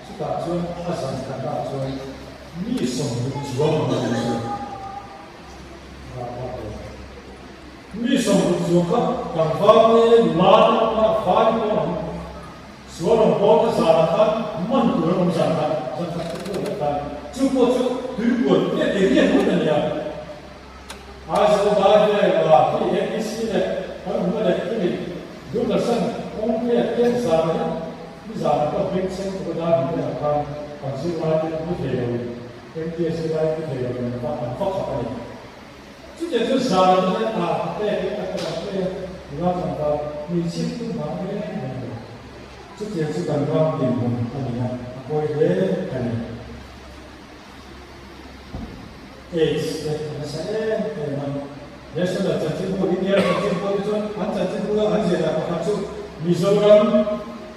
Chutah chuan a zan khatah chuan mi 60 chuang an awm chu a rah bak lo. Mi 60 chuang kha tlangval te, nula te pawh a vai te pawh an awm. Sual rawn bawl te zanah khan man tur an awm zan khat, zan khat te pawh leh khan. Chu pawh chu tuipuan nge ti riat ngawt a nia. Aizawl dai vel ah khi APC leh kan awmna leh khimi Doordarshan kawng phei ah khian zan hian nizan ah pawh bengchheng tuk a dar hnih velah khan kan zirlai te mu thei lo in MTA zirlai mu thei lo in an va an va khap a ni. Chutiang chu zan ah te hian ah pek in a kal ang phei a nula tlangval hmeichhia te chu vang reng reng lo. Chutiang chu kan ram dinhmun a ni a, a pawi hle a ni. AIDS te a nasa em em a. National chanchinbu, India ram chanchinbu te chuan an chanchinbu a an ziah dan pakhat chu Mizoram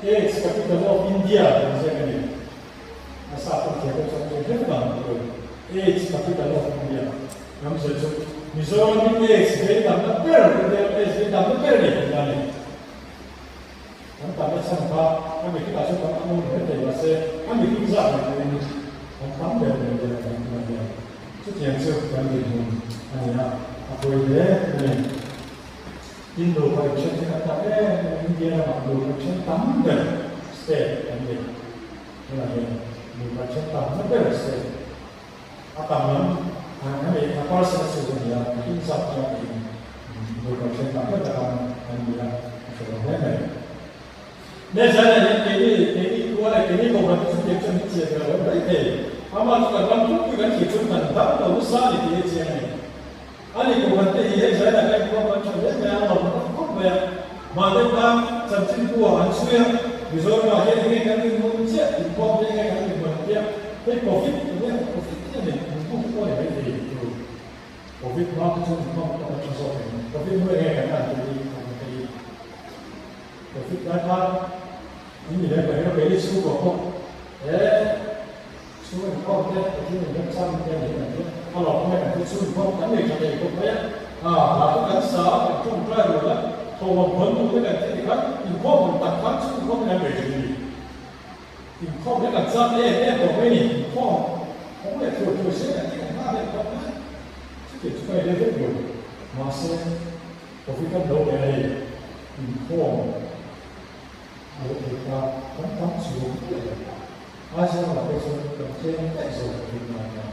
AIDS capital of India tih an ziak a ni. A sa pawh thiam deuh chuan an ziak hlek ang tih aw. AIDS capital of India ram ziah chu Mizoram hi AIDS vei tamna ber, India ram AIDS vei tamna ber a ni tih a ni. Kan tamna chhan kha a mihring ah chuan kan tam awm mai thei mahse a mihring zat mai pawhin kan tam ber mai vel a kan tih hian chutiang chu kan dinhmun a ni a, a pawi hle a ni. Tin nupa inthen hi kan tam em em India ramah nupa inthen tam ber state kan ni. Tunah hian nupa inthen tamna ber state a tam lam a ni a percent a chhuk a ni a, mihring zat chuan tiin nupa inthen tamna ber ang an ni a, a hre lo hle mai. Nehzana hian keini keini khua leh keini kohhran te chu tiang chuan min chian ve lo mai thei. Amah chu kan ram pumpuii kan thlir chuan kan dam lo nasa a ni tih hi a chiang a ni. A ni kohhran te hi hei zaina kan khua kan tha hle mai a, a lawm tak khawp mai a. Mahni tan chanchin bu ah an chhui a, Mizoramah hian enge kan rinhmun chiah inkhawm te enge kan rinhmun chiah hei Covid enge Covid hi a nei inbuk pawh a ni mai thei tur. Covid hma te chuan inkhawm pawh a tha zawk em? Covid hnu enge kan an tih hi a ni thei. Covid lai khan in ni leh pahnih a keini chhungkua pawh he chhung inkhawm te Pathian inremchang te a ni kan tia a lawm mai kan tia chhung inkhawm kan nei tha thei khawp mai a a hla chu kan sa a kan tawngtai rual a thawhlawm hawn tur te kan tih khan inkhawm ang tak khan chhung inkhawm hi kan nei thin a ni inkhawm hi kan chak em em tawh mai a ni inkhawm awm leh thuai thuai se kan tih kan nghah leh khawp mai chutiang chu ka inre vek lo mahse Covid kan lo leh a hei inkhawm a lo thei ta kan tam chhung daih lo. Aizawl ah pawh chuan kan tlem daih zawk Covid nan hian.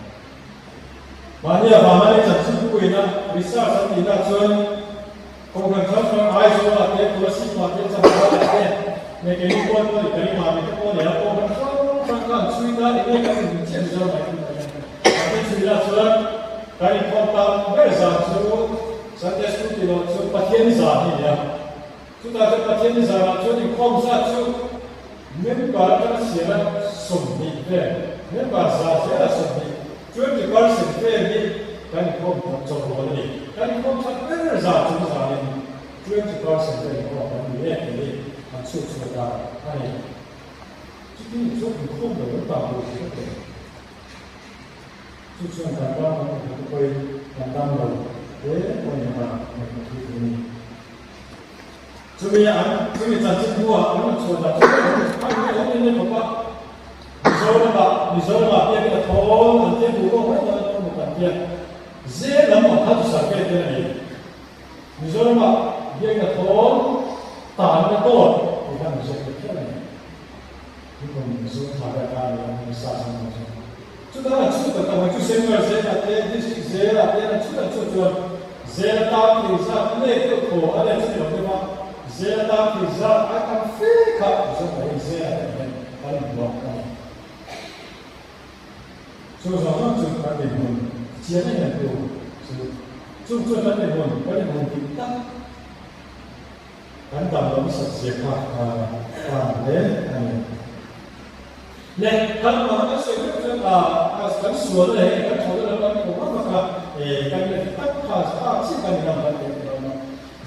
Mahni avanga leh chanchin puina research an tihna chuan Kohhran hrang hrang Aizawl ah te, Kolasib ah te, Champhai ah te, leh keini pawh pawh i Karima mi te pawh nia Kohhran hrang hrang kha an chhui ta enge kan inhmu chiah Mizoram ah hian an chhui na chuan kan inkhawm tak ber zan chu Sunday School tih loh chu Pathian zan hi a ni a. Chutah chuan Pathian zanah chuan inkhawm zat chu member atanga siala 20 vel, member za zela 20, 20%, vel hi kan inkhawm that chawlh a ni. Kan inkhawm that ber zan chu zanin 20% vel inkhawm kan ni e tih hi an chhut chhuah dan a ni. Chutin chuan inkhawm lo an tam tur hre teh. Chu chuan kan ram kan inhmu te pawhin kan dam lo hle pawh ni ang ngaihtuah thil thei a ni. Chumi an chumi chanchin hnuah an rawn chhuah dan chu a ni awm em em khawp a. Mizoramah Mizoramah biakin a thawl an tia duh tawk mai dawn a tawng kan tia. Zel lam ang kha chu survey te a ni. Mizoramah biakin a thawl tanna tawt tih kha Mizo te phian a ni. Chutah an chhut tak tak mai chu Central zelah te, District zelah te an chhut an chhut chuan zel atan thei zat lek deuh thaw a let chu ni lo deuh a, zel atan thei zat ai tam fe kha zawk mai zelah te hian kan inbuak a ni. Chu zawng zawng chu kan dinhmun chian em em tu chu chung chuan kan dinhmun kan inhmun dik tak. Kan dam lo nasat zia kha a tan hle a ni. Le, kan mahna kan sawi deuh chuan a kan sual leh hei kan tho deuh kan ko vak vak a, e kan le tak kha a chiah kan inam kan teh ta dawn a.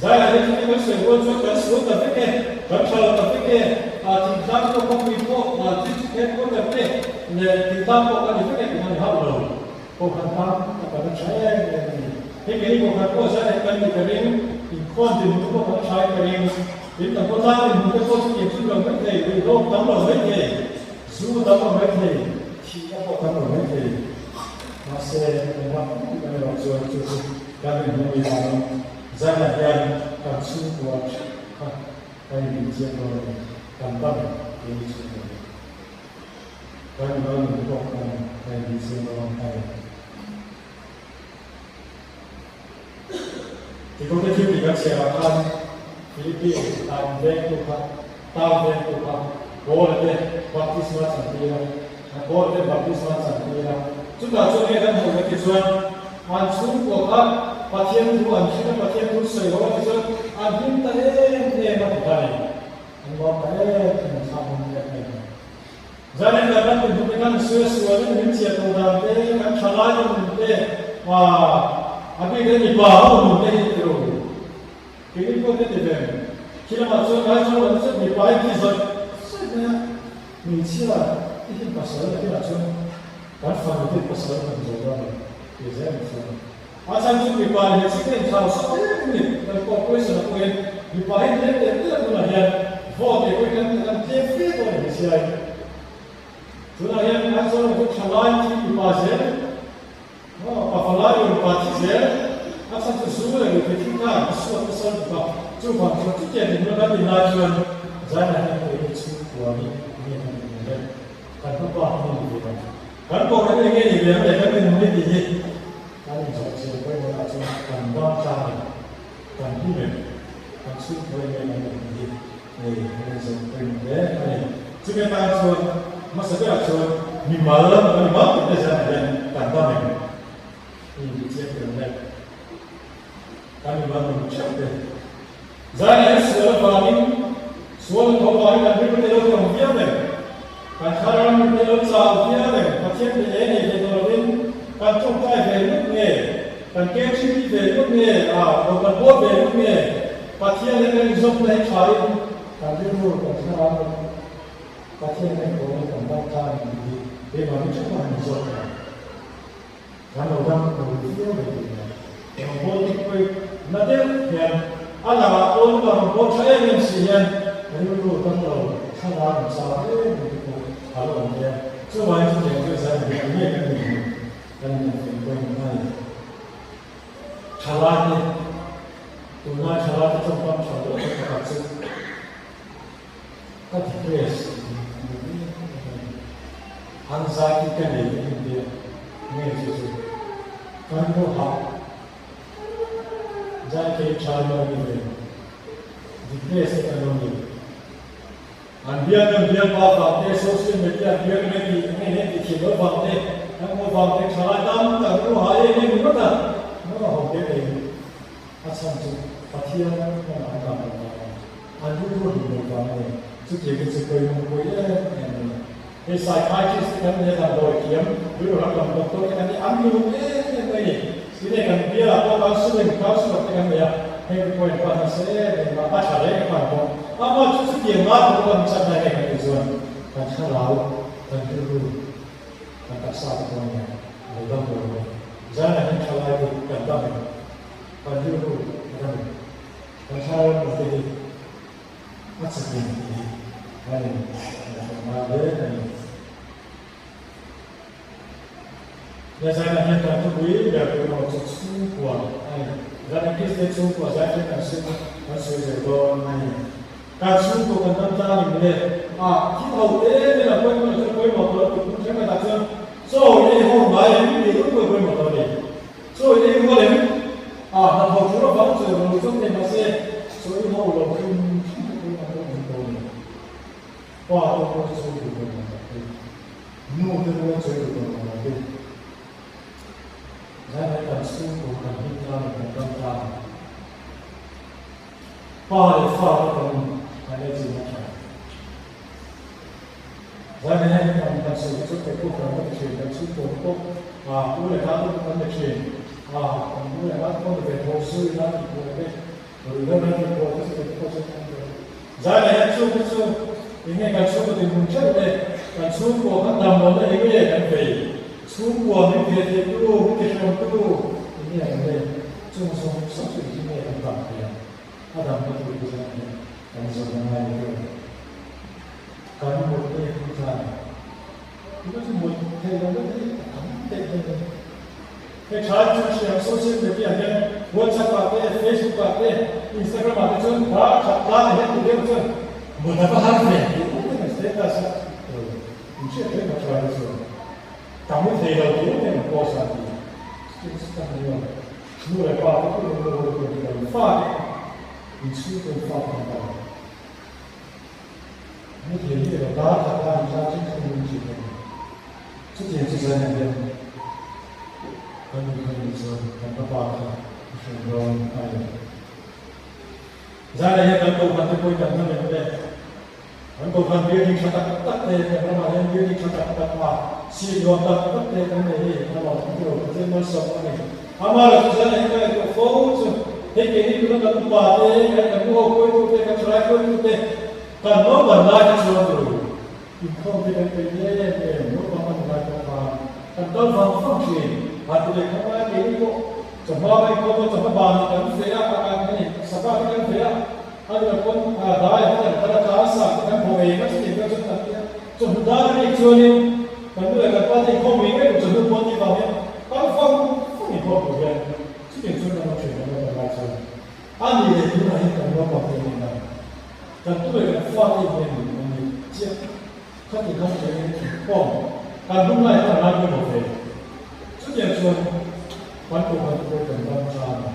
Zaiah hian chuti kan sawi rual chuan kan sual ta vek e, kan tha lo ta vek e, a thingtlang pawh khawpui pawh a district headquarter te leh thingtlang pawh kan ni vek e tih kha ni hauh lo. Kohhran tan a kan a tha em em a ni. Hei keini kohhran pawh zan en kan ni ka ring, inkhawm dinhmun te pawh kan a tha in ka ring. Tin kan khawtlang dinhmun te pawh chu tiang chu lo mai thei, ruihhlawm tam lo mai thei, zu tam lo mai thei, thihna pawh tam lo mai thei. Mahse kan ram pum kan erawh chuan chu chu kan rinhmun a ni vangin zanah hian kan chhungkua theuh kha kan inbihchian dawn a ni, kan dam keini chhungkua hi. Kan mimal nun pawh kan kan inbihchian dawn a ni. Tikote thil tih kan chhiarah khan Philippi tan vengtu kha, tan vengtu kha Paula te baptisma chantir a, Paula te baptisma chantir a. Chutah chuan nge kan hmuh ve tichuan an chhungkua kha Pathian thu an hrilh a, Pathian thu sawi ho a tichuan an hlim ta em em a ti ta a ni. An lawm ta em em a thlak awm em em a. Zanin kan ram inhmu te khan sual sualin min chhiat loh dan te, kan tha lai te nun te, a bik in mipa ho nun te hi ti ru. Keini pawh te ti ve. Khi lamah chuan ngai chuan lo zet mipa hi ti zawih zawih mai a, hmeichhia i hi pasal a tinah chuan kan fanu te pasal kan zo dawn lo ti zel ang chuan. A chhan chu mipa leh hmeichhia te inthlau sak em em ni, kan corporation ah pawhin mipa hi tlem leh tlem hunah hian. Vote pawh hi kan kan tlem fe dawn a ni siai. Tunah hian Aizawl ah hian thalai thi mipa zel, pafa lai leh mipa thi zel, a chhan chu zu leh ruihtheih thil kha a suat nasa lutuk a, chuvang chuan chutiang dinhmun kan din lai chuan Zaina hian kei hi chhungkua hi nge kan ni ve le, kan hmapa hi nge ni ve ang, kan kohhran hi nge ni ve ang le kan dinhmun hi tih hi kan inzawh chian pawimawhna chuan kan dam tlang em, kan him em, kan chhungkua hi nge kan ni tih hi. Hei kan inzawm pawimawh hle a ni. Chumi atan chuan hmasa berah chuan mimal a mimal tih te zan hian kan dam em? I inti chiang tel hle. Kan mimal nun theuh te. Zan hian sual avangin sual an tho vangin kan rilru te lo tawng viau em? Kan thlarau nun te lo chau viau em? Pathian pe e nei ve tawh lovin kan tawngtai ve lut nge? Kan KTP ve lut nge? A, lo kan bawl ve lut nge? Pathian leh kan inzawmna hi tha in kan rilru kan thlarau leh Pathian kan kawm in kan dam ta a ni tih hi keimahni theuh a ni zawk ta. Kan lo dam lo viau ve tih nen. Rawngbâwl dik pawh na deuh hian a lakah pawn ka rawngbâwl tha em em si hian rilru dam lo thlarau in chau em em te pawh a lo awm thei a. Chuvangin chutiang chu zan hi enge kan ni hmu kan inenfel pawhin a ni. Thalaite, Tunlai thalaite tawngkam tha lo tak pakhat chu ka depress tih hi a ni em em a ni. Anxiety ka nei te hi tia nge chu chu kan ru hah zai thei tha lo ni ve depress te kan lo ni. An biak an biak pa vang te, social media an biak nge tih nge nge tih thiam loh vang te, an hmuh vang te thalai tam tak ru ha em em ringawt a, hnawh a ho te nei a chhan chu Pathian lamah an dan loh vang a ni, an rilru hlim loh vang a ni, chutiang hi chu pawimawh pui em em a ni. Hei psychiatrist te kan nia damdawi thiam, rilru lam lam doctor te kan nia, an lung em em mai a ni. Tine kan bialah pawh counselling, counsellor te kan nei a, heng te pawhin pan nasa em em a, a tha reng a pan bawk. Amah chu chutiang ngai pawh kan chat lai nge kan tih chuan kan thlarau, kan rilru, kan taksa te pawh nia a lo dam lo a ni. Zanah hian thalai te kan dam em? Kan rilru a dam em? Kan thlarau rilru te hi a chak em tih hi kan in ngaihtuah ngai hle a ni. He zainah hian kan thupui ber tur erawh chu chhungkua a ni. Zan Kristian chhungkua zai hian kan sim kan sawi zel dawn a ni. Kan chhungkua kan dam tlang in le a thil ho te te lam pawimawh chu pawimawh tawh lutuk hmun thenkhatah chuan chaw in ei ho ngai em tih ringawt pawh pawimawh tawh a ni. Chaw in ei rual em? A hnathawh tur avang chaw rawn lut zawk thei mahse chaw ei ho lo hrim hrim te pawimawh tawh a ni tawh a ni. Pa te pawh chu duh lo ang tak te. Nu te rual chawi duh tawh lo te. Zai kan chhungkaw kan hlim tlang leh kan dam tlang. Pa leh fa te kan kan ei chin a tha. Zai mai hian kan kan sawi te chu kei pawh kan va ti thin, kan chhungkaw te pawh a pu leh ta te pawh kan ti thin. A kan pu leh ta te pawh ni ve tho zui la tih pawh te Ruihhlo nan tih pawh te chu kei pawh chu kan ti. Zai leh hian chung te chu eng nge kan chhungkaw dinhmun theuh te, kan chhungkua kan dam lohna eng nge kan vei, chhungkua min ve theitu, min tihrawmtu eng nge kan vei, chung zawng zawng chu engtin nge kan dam theih ang? A damna tur te zan hian kan zawm a ngai lo deuh. Kan mut te hi tlan tuna chu mut theih lohna te hi a tam teh dawn a ni. He tha chu thiam social media hian WhatsApp ah te, Facebook ah te, Instagram ah te chuan hla khat tlang ah hian ti deuh chuan mut a va har ve tih uk in an status a, in hriat theih na tha hi chuan ka mu thei lo tih uk in an post a an ti. Chutiang chu tak ni lo. Nu leh pa te pawh in nu ho te pawh in fa te in chhungkaw in fa te an dam. Mu thei hi lo dar khat la in tlang thleng thleng in thin a ni. Chutiang chu zan ah hian kan nu kha nih chuan kan ka pa kha a hrawn dawn a ni. Zan ah hian kan kohhran te pawhin kan hnam em le. Kan kohhran building tha tak tak te, kan ramah hian building tha tak tak a seat nuam tak tak te kan nei hi a lawm ang tiraw Pathian malsawm a ni. Amah lo chu zan ah hian ka ngaihtuah fo chu hei keini tuna kan upa te, kan nu ho kawitute, kan thalai kawitute kan naupan lai kha chuan ru. Inkhawm te kan peih em em, naupang an ngai pawh khan kan kal vang vang thin. A ti leh khawp mai, keini pawh chawhma kan inkhawm a, chawhma ban kan ve a, a kan hei sava te kan ve a. A ni lo pawn dai a kan kal a tlang sa te kan bawh eng a chutiang deuh chuan kan ti a. Chawhnu dar a rik chuanin kan nu leh kan pa te inkhawm ngei ngei tur chawhnu pawn tih vang hian kal fang fang inkhawm tur hian chutiang chuan kan awm thin kan lo lai chuan a ni leh tunah hian kan naupang te nen a kan tu leh kan fa te hian an ni chiah khati khan eng inkhawm kan hun lai khan a ngai pawimawh ve chutiang chuan kan kohhran te pawh kan ram tan a.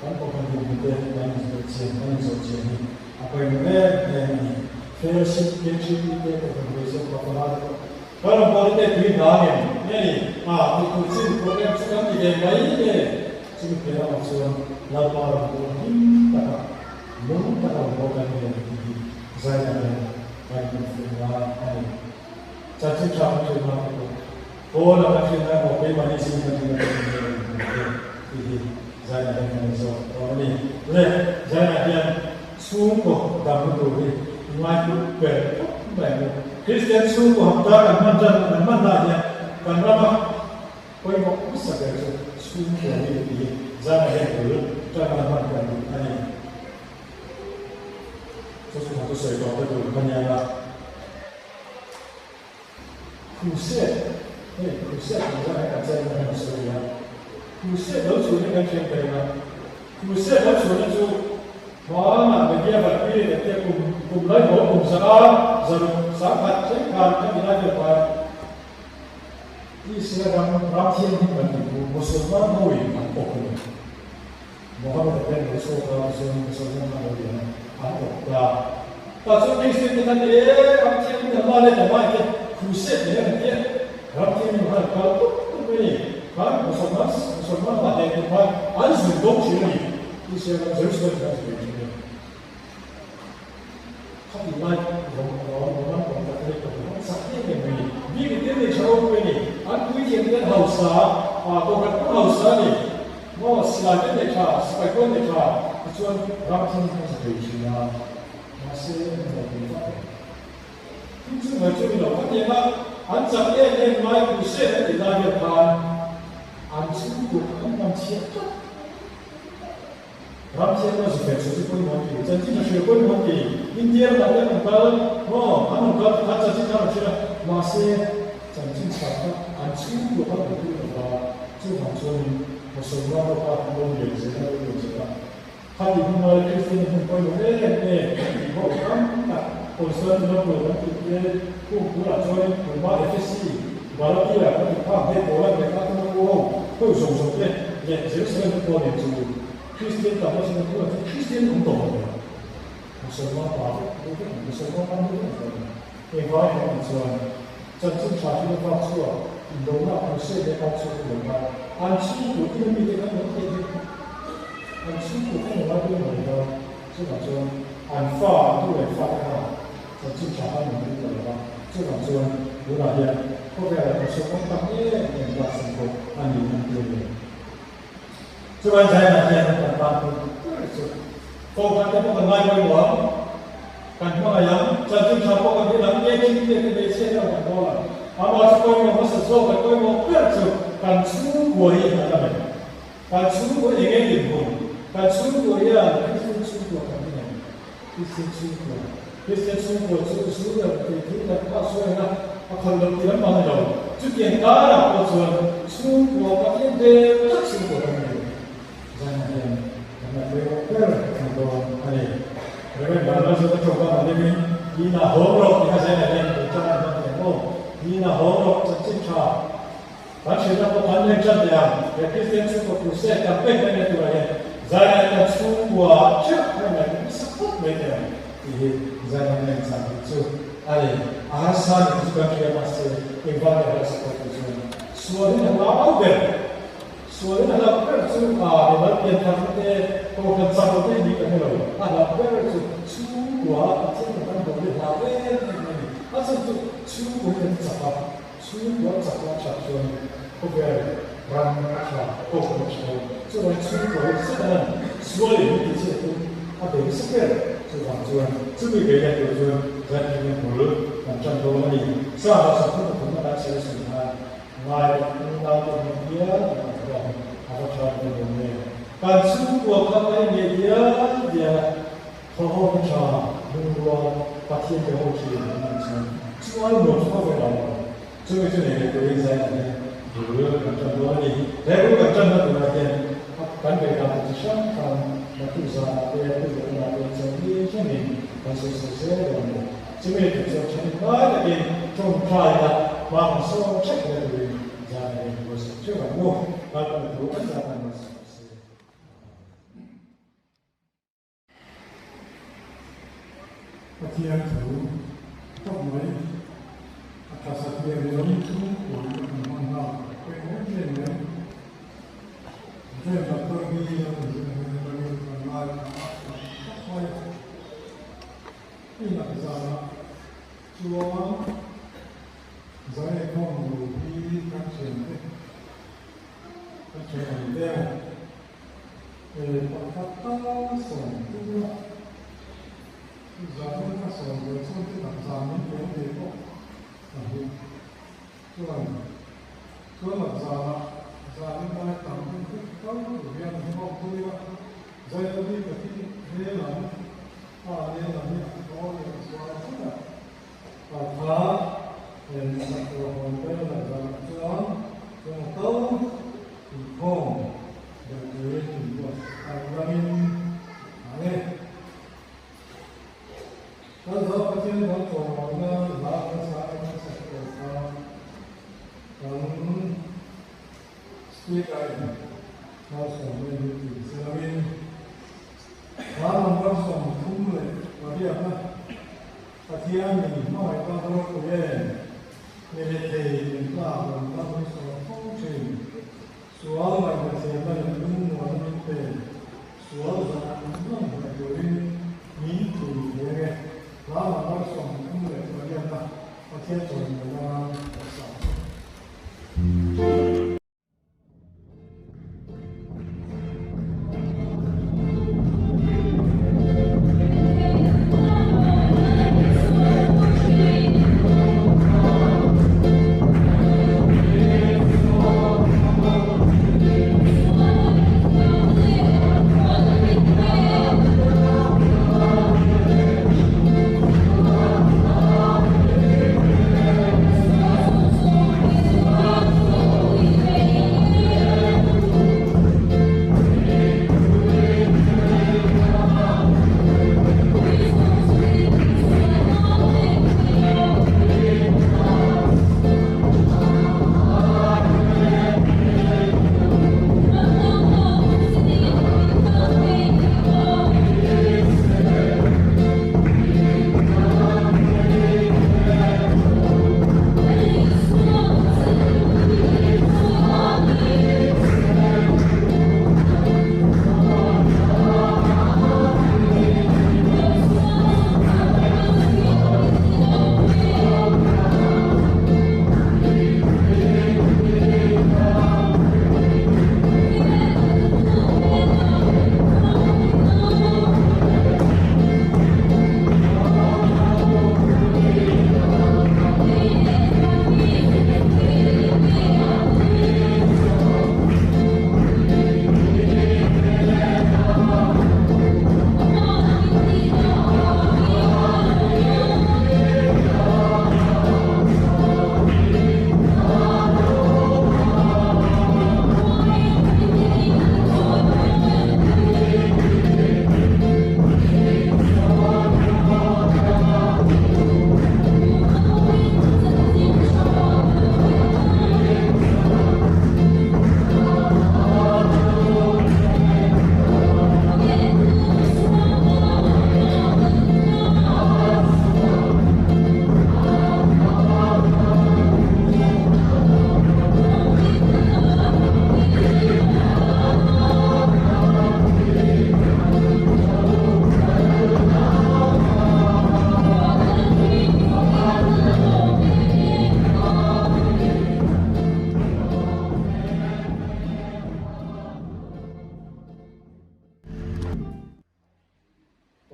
Kan kohhran dinhmun te kan inzawh chian, kan inzawh chian hi a pawimawh em em a ni. Fellowship, KGP te, kohhran hawi zawk Bapala te pawh kan rawn pawh te tui hna ngem nge ni? A tih tur chin program chu kan ti ve mai e. Chumi piah lamah chuan Lalpa rawn pawh hlim taka, lung taka rawn pawh kan ni a ni tih hi Zaina hian kan infuih ngai a ni. Chanchin tha kan hrilh hma te pawh Paul a kan hrilh ngai maw keimahni zing kan hrilh a kan hrilh ngai maw tih hi Zaina hian kan inzawt tawh a ni. Le, Zaina hian chhungkaw damna tur hi ngai hlut ber khawp mai ang u. Kristian chhungkaw hapta kan hman tan kan hman hna hian kan rama pawimawh hmasa ber chu chhungkaw hi tih hi Zaina hian bul tan a hman kan duh a ni. Chu chu kan thusawi tawh te tur ka nia a. Crusade, hei crusade tih zan hi kan chen na hian a sawi a, crusade lo chhun hi kan hriat ka ring a, crusade lo chhunna chu hmanah medieval period ah te kum kum lai haw kum zanga zaruk sangkhat thleng khan ka ti lai vel khan Israel ram ram thianghlim kan tih chu Musulman ho in an awk a ni. Mohammed a pen lo chhuak a, tichuan Musalman an lo lian a, an awp ta. Tah chuan Kristian te khan e, ram thianghlim an la leh ta mai te, crusade leh an tia, ram thianghlim khan an kal tup tup mai a ni. Khan Musalman, Musalman hna hleh tur khan an zui dawng thin a ni. Israel ram Jerusalem khan an zui thin a ni. Khatih lai rawng rawng Roman rawng Catholic ka hmu chak em em mai a ni. Bik in thil nei tha ropui a ni. An puithiam te an hausa a, kohhran pawh hausa a ni. Maw silai te nei tha, sipai pawh nei tha tichuan ram thil an za thei thin a. Mahse an hmuh thei vak lo. Thil chu mai chu a ni lo. Khatiang a an chak em em lai crusade an tih lai vel khan an chhungkut an hman chhiat tlat. Ram thianna zu fek chu chu pawimawh an ti, chanchin a hria pawimawh an ti. India ramah te an rawn kal maw? An rawn kal tikhan chanchin kha an rawn hrilh a, mahse chanchin chhak kha an chhungkua kha an pui lo va, chuvang chuanin Mosolman ho kha an lo lian zel a, an lo lian zel a. Khati hun lai Kristian hun pawimawh em em kan tih ho tam tak Constantinople kan tih te, khung tunah chuanin Burma Efesi, Galatia kan tih phak te, Poland leh kha tuna u ho ho zawng zawng te leh Jerusalem te pawh nen chu Kristian tam nasa na tunah chuan Kristian awm tawh lo mai. Musalman pa vek deuh vek an Musalman ram deuh vek an ni. Engvai kan tih chuan chanchin tha hi na vak chhuak indona crusade leh kal chhuak lo va an chhungkua ina mite kan lo theih vek an chhungkua kan lo lai pawimawh lo va chuvang chuan an fa an tu leh fate kha Chanchin tha kha min ring ta lo va, chuvang chuan tunah hian khawvelah kan sawi awm tak em em ta chhan pawh a ni an ti a ni. Chuvang Zainah hian kan tan pui ber chu kohhran te pawh kan ngai pawimawh ang, kan hmangaih ang, chanchin tha pawh kan rin ang, nge thil te te hmeichhia te kan bawl ang. Amah chu pawimawh hmasa zawk leh pawimawh ber chu kan chhungkua hi a la mai. Kan chhungkua eng nge dinhmun? Kan chhungkua hian Kristian chhungkua kan ni em? Kristian chhungkua. Kristian chhungkua chu zu leh tui thil kan phah sawi ang a, a khalh loh tih lam a ni lo. Chutiang karah pawh chuan chhungkua Pathian vel tak chhungkua kan ni. Zainah hian kan la pawimawh ber ang dawn a ni. Reverend Vanlalzawta tawngkam ang deuhin, Inah hawng rawh tih kha zainah hian tun tang a hman thei maw? Inah hawng rawh chanchin tha. Kan hrilhna pawh kan nei tan leh ang. He Kristian chhungkaw crusade campaign kan nei turah hian Zaina kan chhungkua theuh kha ngaihtuah hmasa phawt mai teh ang tih hi Zaina ngaih chang hi chu a ni. A harsa ni chu kan hria mahse engvang nge harsa pawh tih chuan sualin a hlau ber. Sualin a hlauh ber chu a mimal pian tharna te, kohhran chak lo te hi ni kan hre lo. A hlauh ber chu chhungkua Pathian kan kan bawh hi a hlau em em mai a ni. A chhan chu chhungkua hi kan chak a. Chhungkua chak a that chuan khawvel ram a tha kawk a tha lo. Chuvang chhungkua hi zet a lan sual in min tichhiat chu a bei nasa ber. Chuvang chuan chumi bei let tur chuan Zaithiam in bul kan tan dawn a ni. Sa lo sak thum pathum a kan selection khan ngai leh unau te hming hial kan awm khawm a va tha dawn lo nge. Kan chhungkua. Chhungkua kha ka inngeih dial dial a, thawhawm tha lungrual Pathian te ho thin an nih chuan chu ai nuam chu khawvel a awm lo. Chumi chu nei leh turin zai kan hian bul kan tan dawn a ni. He bul kan tanna turah hian kan beihdan te chi hrang hrang naktuk zanah te, pu zawhna te chawlhni thlengin kan sawi sawi zel dawn a ni. Chumi tur chuan thenin ngai takin tawngtaina hma kan sawn theuh hle turin zan a eng buatsaih theuh ang u. Lalpan thu kan zah tan buatsaih rawh se. Pathian thu tawp mai a tha satliah ni lovin chhungkua in kan hman nghal pawimawh em em mai. Vel doctor hi a rawn zir hmel atangin kan ngai a a tak khawp mai. Inah zanah chuan Zaikhawm lu hi kan thiante kan thian ang deuh. Pakhat tal sawm tum la, zan ka sawm ve chuan te tak zan min pe thei pawh ka hmu. Chuan chuan lak zanah zanin lai tam hun vek tal tur hian min nghawk tum ila, Zaila bik a hi he lam pa le lam hi a thaw leh zual tlat a, pakhat sak tur a hawn vel lak zanah chuan chuan a tal inkhawm Deuh turin in buat ang lamin ang e. Kan zo Pathian kan chawimawi nan hla kan sa a kan sak tawh kha kan speaker in malsawmna in min tih che loin hla number 38 na Pathian min hmangaih ta ropui em mi rethei min tlak rawn dam hi sawn fo thin. Sual ngaihna thiamna leh lungmuana min pe, sual zawng zawng hmuh turin min pui thei ange. Hla number 38 na Pathian chawimawi nan ka sa che.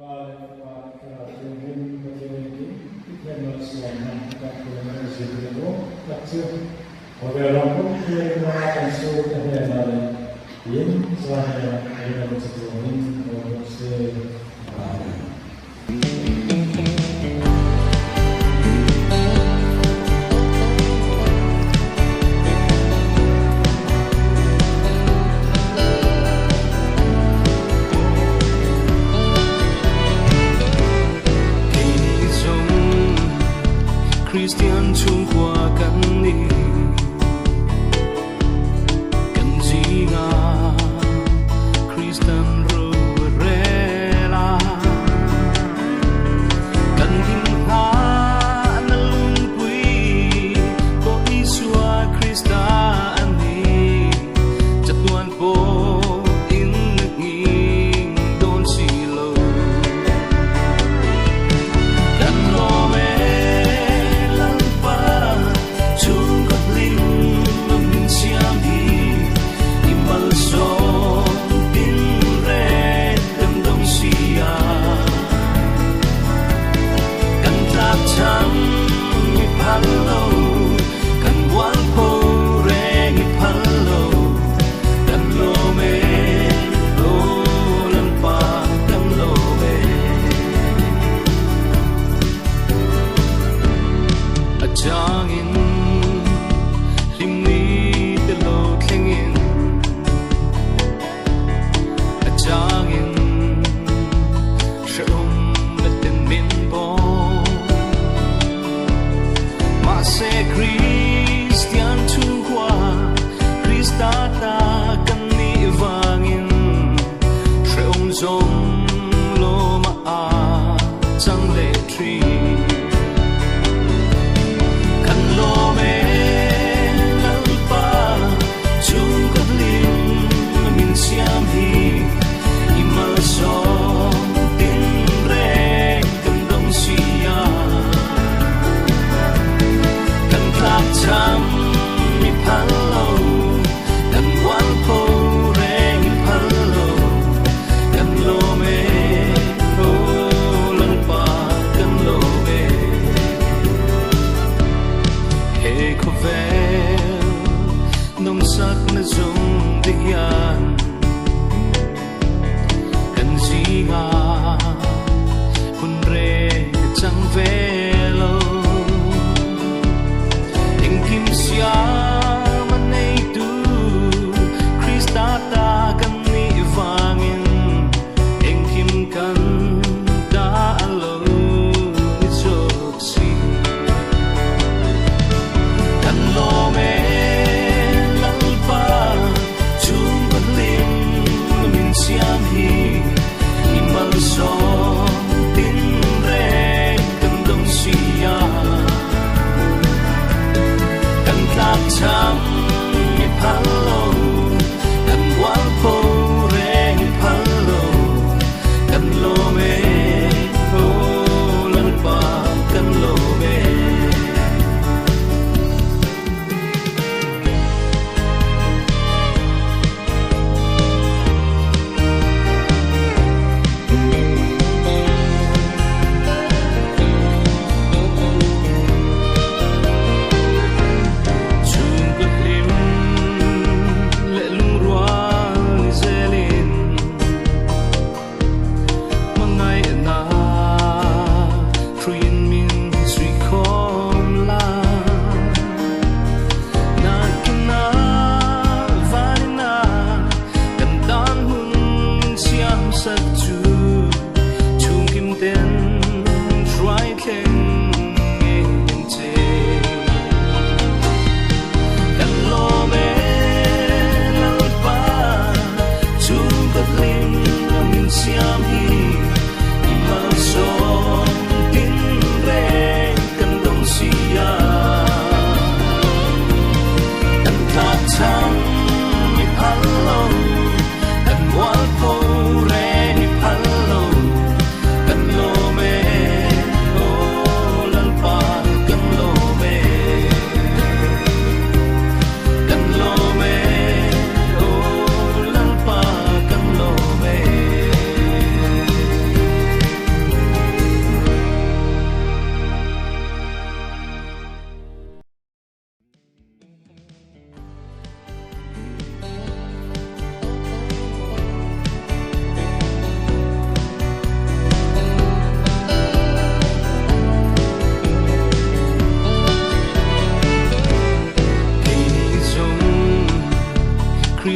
Pa leh Fapa leh Thlarau Thianghlim Pathian engkim i thiam malsawmna kan pui mai zirtir rawh tak chu. Khawvel ram pum thlirin rama kan chhungte hnenah leh. Tiin chuan hei a rinawm che chuangin awm rawh se. Amen. Kristian chhungkua kan ni kan zinga Kristan ro rela kan ding hna na lungpui ko Isua Krista an ni chatuan pawh in nghing dawn si lo kan lawm e Lalpa chhungkaw hlim min siam hi i malsawm tin reng kan dawng si a kan tlak cham i phal lo kan mualpho reng i phal lo kan lawm e aw Lalpa kan lawm e. A changin hlimni te lo thlengin a changin hrehawm na ten min bawm. Mahse Kristian chhungkua Krista ta kan nih vangin hrehawm zawng lawma a chang leh thin. Kan lawm e Lalpa chhungkaw hlim min siam hi i malsawm tin reng kan dawng si a. Kan tlak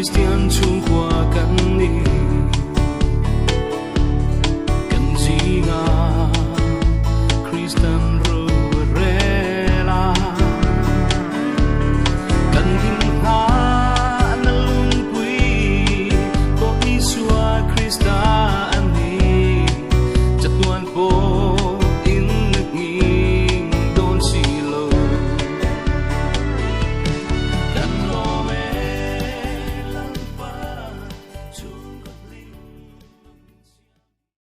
Kristian chhungkua.